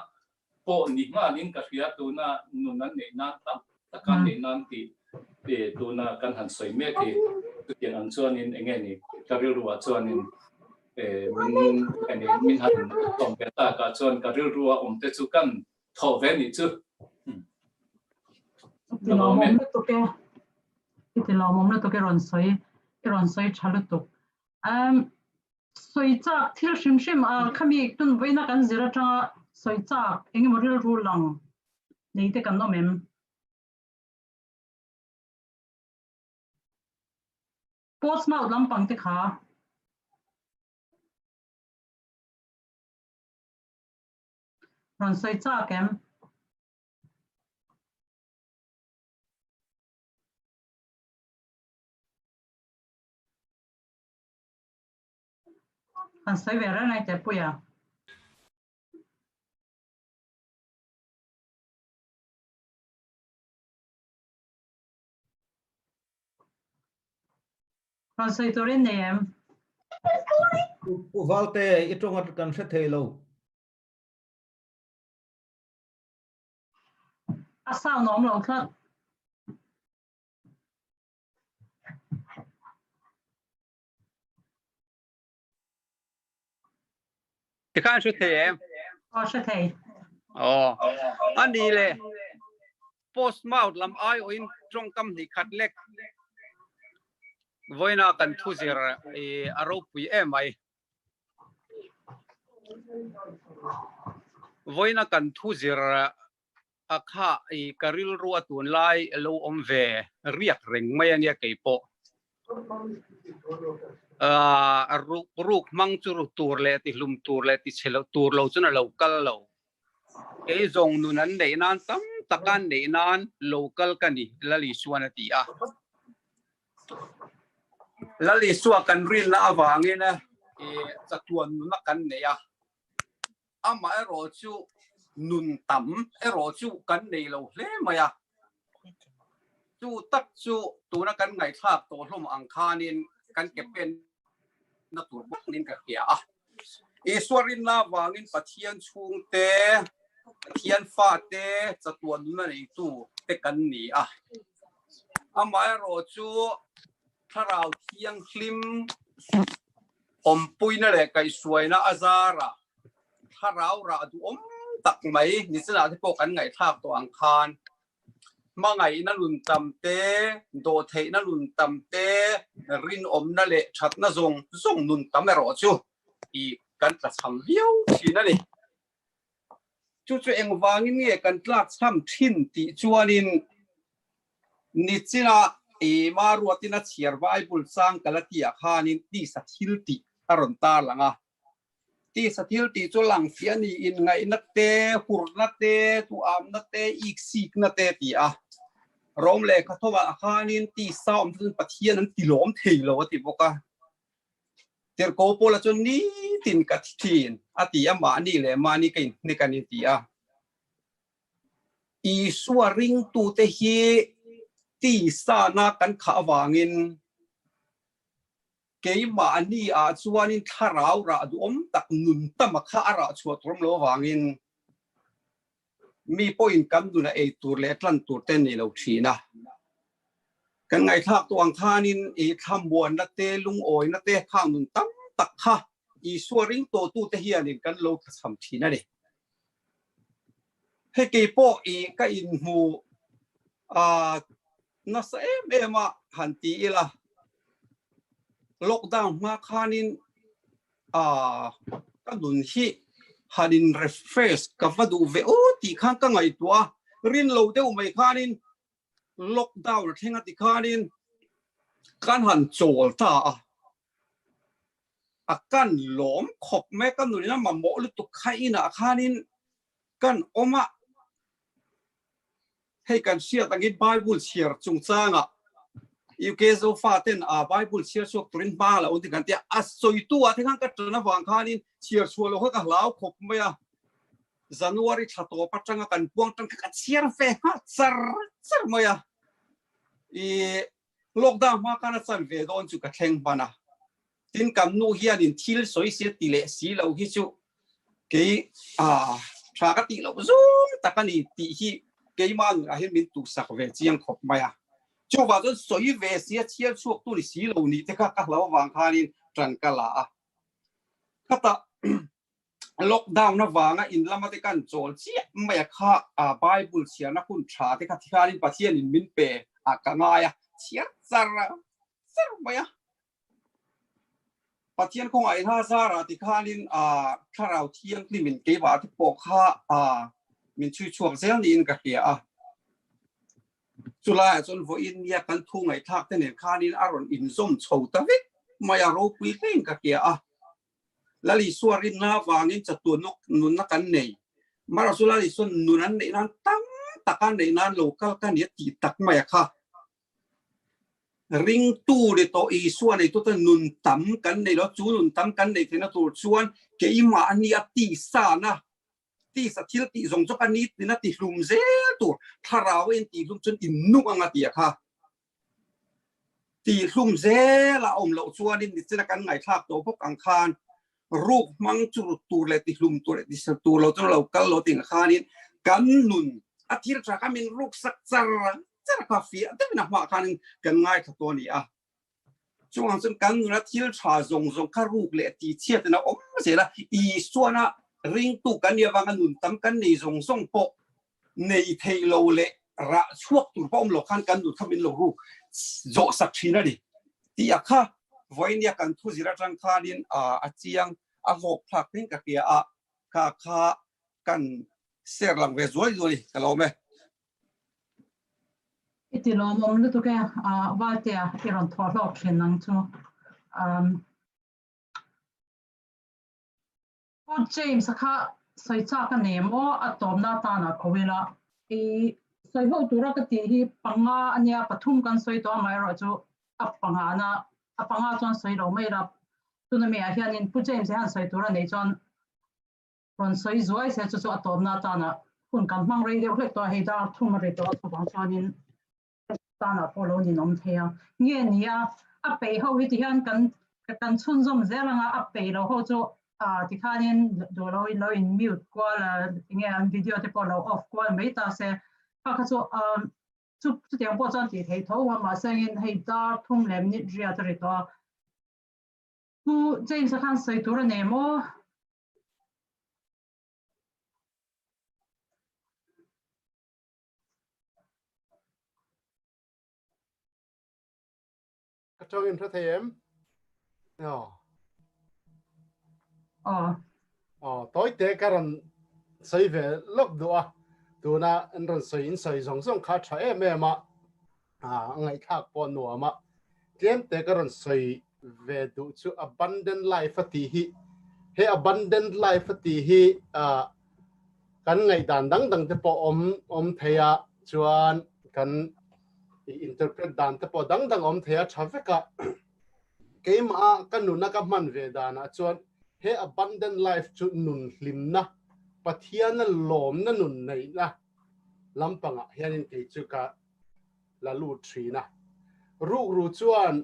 pawh ni nghalin ka hria. Tuna nun an neih nan tam taka an neih nan tih tuna kan han sawi mek hi. Chutiang ang chuanin eng nge ni ka rilruah chuanin min min han tawm ve takah chuan ka rilrua awmte chu kan Thaw ve nih chu. I ti lawmawm lutuk e. I ti lawmawm lutuk e rawn sawi i rawn sawi tha lutuk. Um sawi chak thil hrim hrim a khami tun vawiina kan zir atanga sawi chak engemaw rilru lang nei te kan awm em? Postmouth lampang te kha. Rawn sawi chak em? Han sawi ve reng ai teh Puia. Rawn sawi turin nei em? Pu Valte, i tawng kan hre thei lo. A sound awm lo tlat. Tikhan hre thei em? Aw hre thei. Aw. Ani le post mouth lam ai awin tawngkam hnih khat lek vawiina kan thu zir i a ropui em mai. Vawiina kan thu zir a kha i ka rilru a tunlai lo awm ve riak reng mai ania kei pawh. A ruk ruk hmang chu ru tur leh ti hlum tur leh ti chhe lo tur lo chuan a lo kal lo. Kei zawng nun an neih nan tam taka an neih nan lo kal ka ni Lal Isuan a ti a. Lal Isua kan rinna avangin i chatuan nuna kan nei a, amaherawh chu nun tam erawh chu kan nei lo hle mai a. Chu tak chu tuna kan ngaihthlak tawh hlawm ang khanin kan ke penna tur bawkin ka hria a. Isua rinna avangin Pathian chhungte, Pathian fate, chatuan nuna neitu te kan ni a. Amaherawhchu Thlarau Thianghlim awmpuina leh kaihhruaina a zarah Thlarau rah duhawm tak mai nichinah te pawh kan ngaihthlak tawh ang khan hmangaihna nun tam te, dawhtheihna nun tam te, rinawmna leh thatna zawng zawng nun tam erawh chu i kan tlachham viau thin a ni. Chu chu engvangin nge kan tlakchham thin tih chuanin nichina i Maruatin a chhiar Bible chang ka la tihah khanin tisa thil tih a rawn tarlang a. Tisa thil tih chu lang fiah a ni, inngaihna te, hurna te, duhamna te, iksikna te ti a. Rom lehkha thawmah khanin tisa awm chuan Pathian an tilawm thei lo a ti bawk a. Tirhko Paula chuan nitin ka thi thin a ti a, mahni leh mahni ka inhnek a ni ti a. Isua ringtute hi Tisa-na kan khah avangin keimahni ah chuanin thlarau rah duhawm tak nun tama kha a rah chhuah tur awm lo avangin mi pawhin kan nuna ei tur leh tlan tur te nei lo thin a. Kan ngaihthlak tawh ang khanin i thlamuanna te, lungawina te khang nun tam tak kha Isua ring tawhtute hianin kan lo tlachham thin a ni. Hei kei pawh i ka inhmu a nasa em em a han ti ila, lockdown hma khanin a ka nun hi han in refresh ka va duh ve aw tih khan ka ngaihtuah a, rin lo deuh mai khanin lockdown a thleng a ti khanin kan han chawl ta a. A kan lawm khawp mai ka nunin a mamawh lutuk kha inah khanin kan awm a, hei kan hriat angin Bible chhiar chungchangah UK Zofa ten a Bible chhiar chhuak turin hma la un ti kan tia a sawitu ah te khan ka tan avang khanin chhiar chhuah lo kha ka hlau khawp mai a, January thla tawp atanga kan puang tan kha ka chhiar ve nghal char char mai a, i Lockdown hma khan a chan ve dawn chu ka thleng hman a, tin kan nu hianin thil sawi sia ti leh si lo hi chu kei ah tha ka tih loh zawng tak a ni tih hi keimah nunah hian min tuhsak ve chiang khawp mai a. Chuvang chuan sawi ve sia chhiar chhuak tu ni si lo nih te kha ka hlau avang khanin tan ka la a. Khatah lockdown avanga in lama te kan chawl chiah mai a kha a Bible chhiarna hun tha te kha thianin Pathianin min pe a ka ngai a chhiar char char mai a. Pathian khawngaih hla zara ti khanin a thlarau thianghlimin keimah te pawh kha a min chhui chhuak zel niin ka hria a. Chulaiah chuan vawiin nia kan thu ngaihthlak te nen khanin a rawn inzawm chho ta vek mai a ropui hlein ka hria a. Lal Isua rinna avangin chatuan nunna kan nei. Mara chu Lal Isua nun an neih nan tam taka neih nan lo kal ka ni a tih tak mai a kha. Ringtu ni tawh Isua neitute nun tam kan nei lo, chu nun tam kan neih theihna tur chuan keimah a nia tisana, tisa thil tih zawng zawk a ni tina tihlum zel tur, thlarau a intihlum chuan innung ang a ti a kha. Tihlum zel a awm loh chuanin nichina kan ngaihthlak tawh bawk ang khan ruk hmang chu rut tur leh tihlum tur leh tisal tur lo chuan lo kal lo tih ang khanin kan nun a thil tha kha min ruk sak char char kha fiah deuhin a hmaah khanin kan ngaithla tawh a ni a. Chungah chuan kan nuna thil tha zawng zawng kha ruk leh tihchhiatin a awm zel a, Isuana ringtu kan nih avanga nun tam kan nei zawng zawng pawh nei thei lo leh rah chhuak tur pawh awm lo khan kan nun kha min lo ruk zawh sak thin a ni tih a kha vawinia kan thu zir atang khanin a chiang a hlawk thlak thleng ka hria a, kha kha kan share lang ve zuai zuai ka lo awm e. I ti lawmawm lutuk e, Valtea i rawn thaw hlawk thin ang chu. Pu James a kha sawi chak a nei maw a tawpna atana ko ila. I sawi ho tura ka tih hi panga ania pathum kan sawi tawh amaherawh chu a panga na a panga chuan sawi lo mai ila. Tuna mi ah hianin Pu James hian sawi tur a neih chuan rawn sawi zuai se chu chu a tawpna atana hun kan hmang rei deuh hlek tawh a, hei dar thum a ri tawh a chuvang chuanin tanah pawh lo ninawm thei a. Nge ni a, a peih ho hi tihian kan kan chhunzawm zel anga a peih lo ho chu ah tikhanin duh lo in lo in mute kual a enge an video te pawh lo off kual mai ta se kha kha chu ah chu chutiang pawh chuan tih theih tho a mahse engin hei dar thum leh minute riat a ri tawh a. Pu James a khan sawi tur a nei maw? Ka tawng in hre thei em? Aw. Aw. Aw, tawi te ka rawn sawi ve lawk duh a. Tuna an rawn sawi in sawi zawng zawng kha tha em em a. A ngaihthlak pawh nuam a. Tlem te ka rawn sawi ve duh chu abundant life a tih hi he abundant life a tih hi kan ngaihdan dang dang te pawh awm awm thei a chuan kan interpret dan te pawh dang dang awm thei a tha vek a keimah ka nuna ka hman ve danah chuan he abundant life chu nun hlimna Pathiana lawmna nun neihna lampangah hianin kei chu ka. la lut thin a. Rukru chuan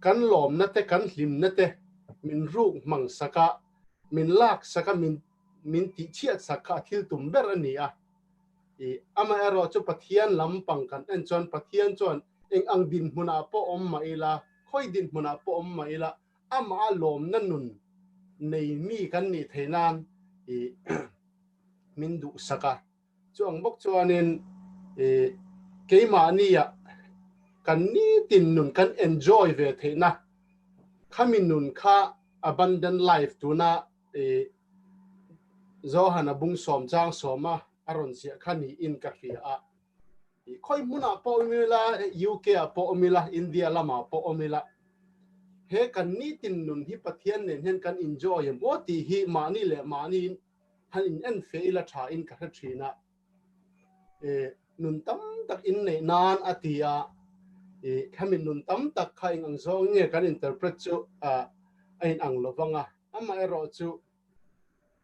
kan lawmna te kan hlimna te min ruk hmang sak a, min lak sak a, min min tihchhiat sak kha a thil tum ber a ni a. I amaherawh chu Pathian lampang kan en chuan Pathian chuan eng ang dinhmunah pawh awm mah ila, khawi dinhmunah pawh awm mah ila, amah a lawmna nun nei mi kan nih theih nan i min duhsak a. Chu ang bawk chuanin i keimahnia kan nitin nun kan enjoy ve theihna khami nun kha abundant life tuna i Johana bung sawm chang sawma a rawn ziah kha niin ka hria a. Khawi hmunah pawh awm ila, UK ah pawh awm ila, India lamah pawh awm ila, he kan nitin nun hi Pathian nen hian kan enjoy em aw tih hi mahni leh mahni han in en fe ila tha in ka hre thin a. Nun tam tak in neih nan a ti a, khami nun tam tak kha eng ang zawng nge kan interpret chu a in ang lovang a, amaherawhchu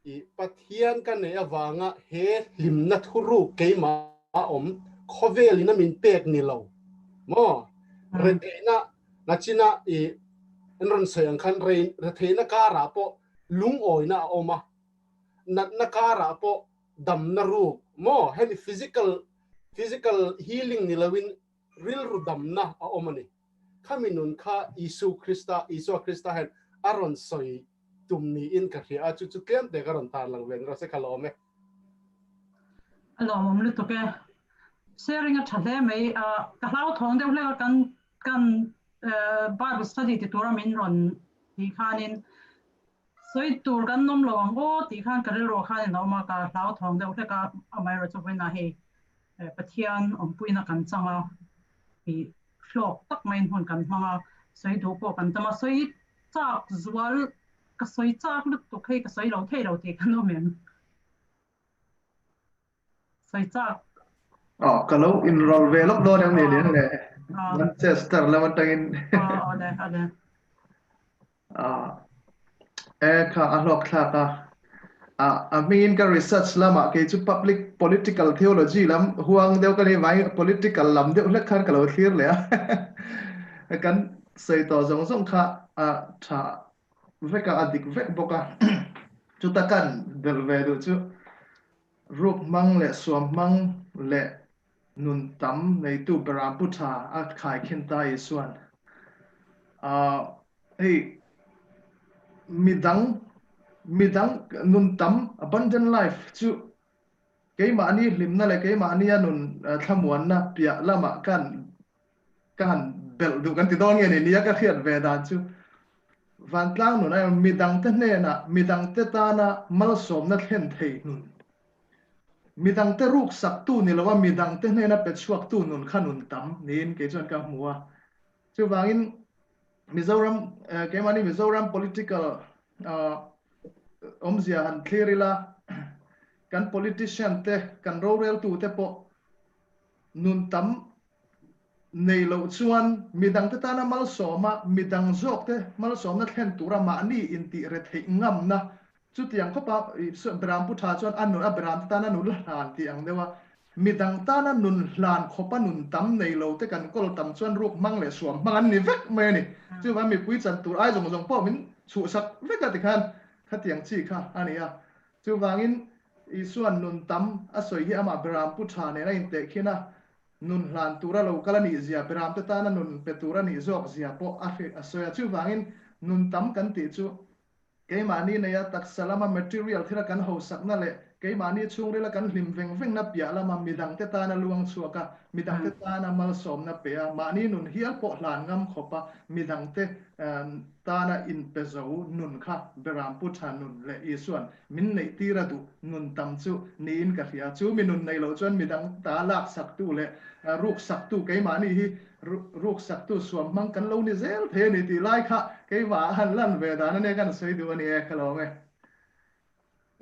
I Pathian ka neih avanga he hlimna thuruk keimah a awm khawvel in a min pek ni lo maw? Retheihna nachina i an rawn sawi ang khan retheihna karah pawh lungawina a awm a, natna karah pawh damna ruk maw? Hemi physical physical healing ni loin rilru damna a awm a ni. Khami nun kha Isu Krista Isua Krista hian a rawn sawi tum niin ka hria a, chu chu tlem te ka rawn tar lang ve ni rawh se ka lawm e. A lawmawm lutuk e. Sharing a tha hle mai. Ka hlauthawng deuh hlek a kan kan Bible study ti tura min rawn tih khanin sawi tur kan nawm lo ang aw tih khan ka rilruah khanin a awm a, ka hlauthawng deuh hlek a, amaherawhchu vawiinah hei Pathian awmpuina kan chang a, tih hlawk tak maiin hun kan hmang a, sawi duh pawh kan tam a, sawi chak zual ka sawi chak lutuk hei ka sawi lo thei lo tih kan awm em? Sawi chak. Aw ka lo inrawlh ve lawk dawn em ni lian le Manchester lam atangin. Aw awle awle. E kha a hlawk thlak a. A hmingin ka research lamah kei chu public political theology lam huang deuh ka ni vangin political lam deuh hlek khan ka lo thlir leh a. Kan sawi tawh zawng zawng kha a tha vek a, a dik vek bawk a. Chuta kan belh ve duh chu ruk hmang leh suam hmang leh nun tam neitu Beram Pu Tha a khaikhin ta Isuan hei midang midang nun tam abundant life chu keimahni hlimna leh keimahni a nun thlamuanna piah lamah kan ka han belh duh kan ti dawn nge ni nia ka hriat ve dan chu vantlang nun a midangte hnenah midangte tana malsawmna thlen thei nun Midangte ruksaktu ni loa midangte hnena pe chhuaktu nun kha nun tam niin kei chuan ka hmu a. Chuvangin Mizoram, keimahni Mizoram political awmzia han thlir ila, kan politician te, kan roreltute pawh nun tam nei loh chuan midangte tana malsawma, midang zawkte malsawmna thlen tura mahni intih retheih ngamna Chutiang khawpa Beram Pu Tha chuan a nun a Beram te tana nun hlan tih ang deuh a, midang tana nun hlan khawpa nun tam nei lo te kan kawl tam chuan ruk hmang leh suam hmang an ni vek mai a ni. Chuvang mipui chan tur ai zawng zawng pawh min chhuhsak vek a tikhan khatiang chi kha a ni a. Chuvangin Isua'n nun tam a sawi hi amah Beram Pu Tha nen a intehkhin a, nun hlan tura lo kal a nih zia, Beram te tana nun pe tur a nih zawk zia pawh a hrilh a sawi a. Chuvangin nun tam kan tih chu Keimahni neia taksa lama material thila kan hosakna leh keimahni chhungrila kan hlim veng vengna piah lama midangte tana luang chhuak a, midangte tana malsawmna pe a, mahni nun hial pawh hlan ngam khawp a, midangte tana inpe zo nun kha Berampu tha nun leh Isua'n min neih tir a duh nun tam chu niin ka hria. Chu mi nun nei loh chuan midang ta laksaktu leh ruksaktu keimahni hi Ruksaktu suam hmang kan lo ni zel thei a ni tih lai kha keimah a han lan ve dan a nia kan sawi duh a ni e, ka lawm e.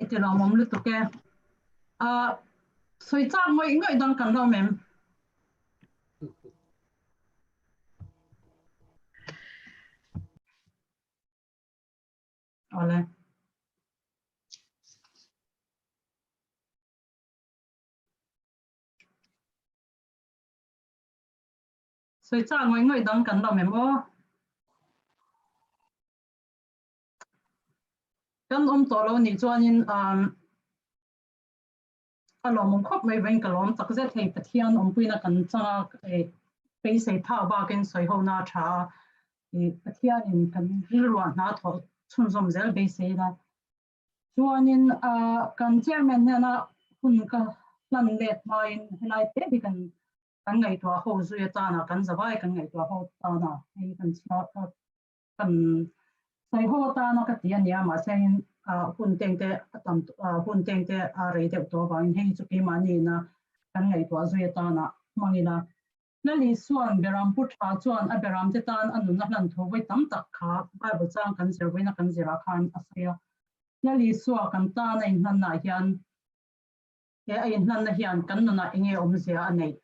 I ti lawmawm lutuk e. Sawi chak ngawih ngawih dang kan lawm em? Awle. Sawi chak ngawih ngawih dang kan lawm em aw? Kan awm tawh lo nih chuanin um, a lawmawm khawp mai vawiin ka lawm tak zet hei Pathian awmpuina kan changa eh, beisei phak bakin sawi ho na a tha a, eh, Pathianin kan rilruah hna thawh chhunzawm zel beisei ila. Chuanin ah kan chairman hnena hun ka hlan let hmain helai te hi kan kan ngaihtuah ho zui atana kan zavai kan ngaihtuah ho atana hei kan chhiar kan sawi ho atana ka ti a nia mahse in hun teng te a tam hun teng te a rei deuh tawh avangin hei chu keimahni ina kan ngaihtuah zui atana hmangin a Lali chuan beram pu tha chuan a beram te tan a nunna hlan thu vawi tam tak kha Bible chang kan zir vawiina kan zirah khan a sawi a. Lali Isua kan tan a inhlannaah hian he a inhlanna hian kan nunah enge awmzia a neih?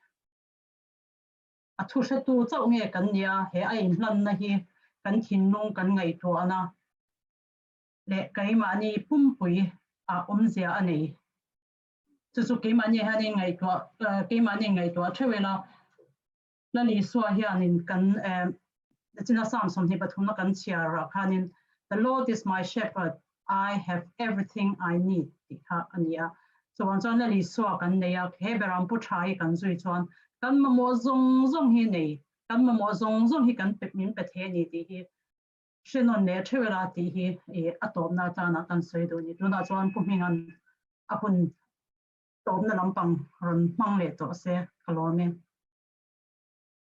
A thu hretu chauh nge kan nia he a inhlanna hi kan thinlung kan ngaihtuahna leh keimahni pumpui ah awmzia a nei. Chu chu keimahni hianin ngaihtuah keimahni ngaihtuah theuh ila Lal Isua hianin kan china Psalm 23 kan chhiar ah khanin The Lord is my shepherd, I have everything I need tih kha a ni a. Chuvang chuan Lal Isua kan nei a, he beram pu tha hi kan zui chuan kan mamawh zawng zawng hi nei, kan mamawh zawng zawng hi kan pe min pe thei a ni tih hi hrenawn leh theuh ila tih hi a tawpna atana kan sawi duh a ni. Tunah chuan Pu Hminga'n a hun tawpna lampang rawn hmang leh tawh se ka lawm e.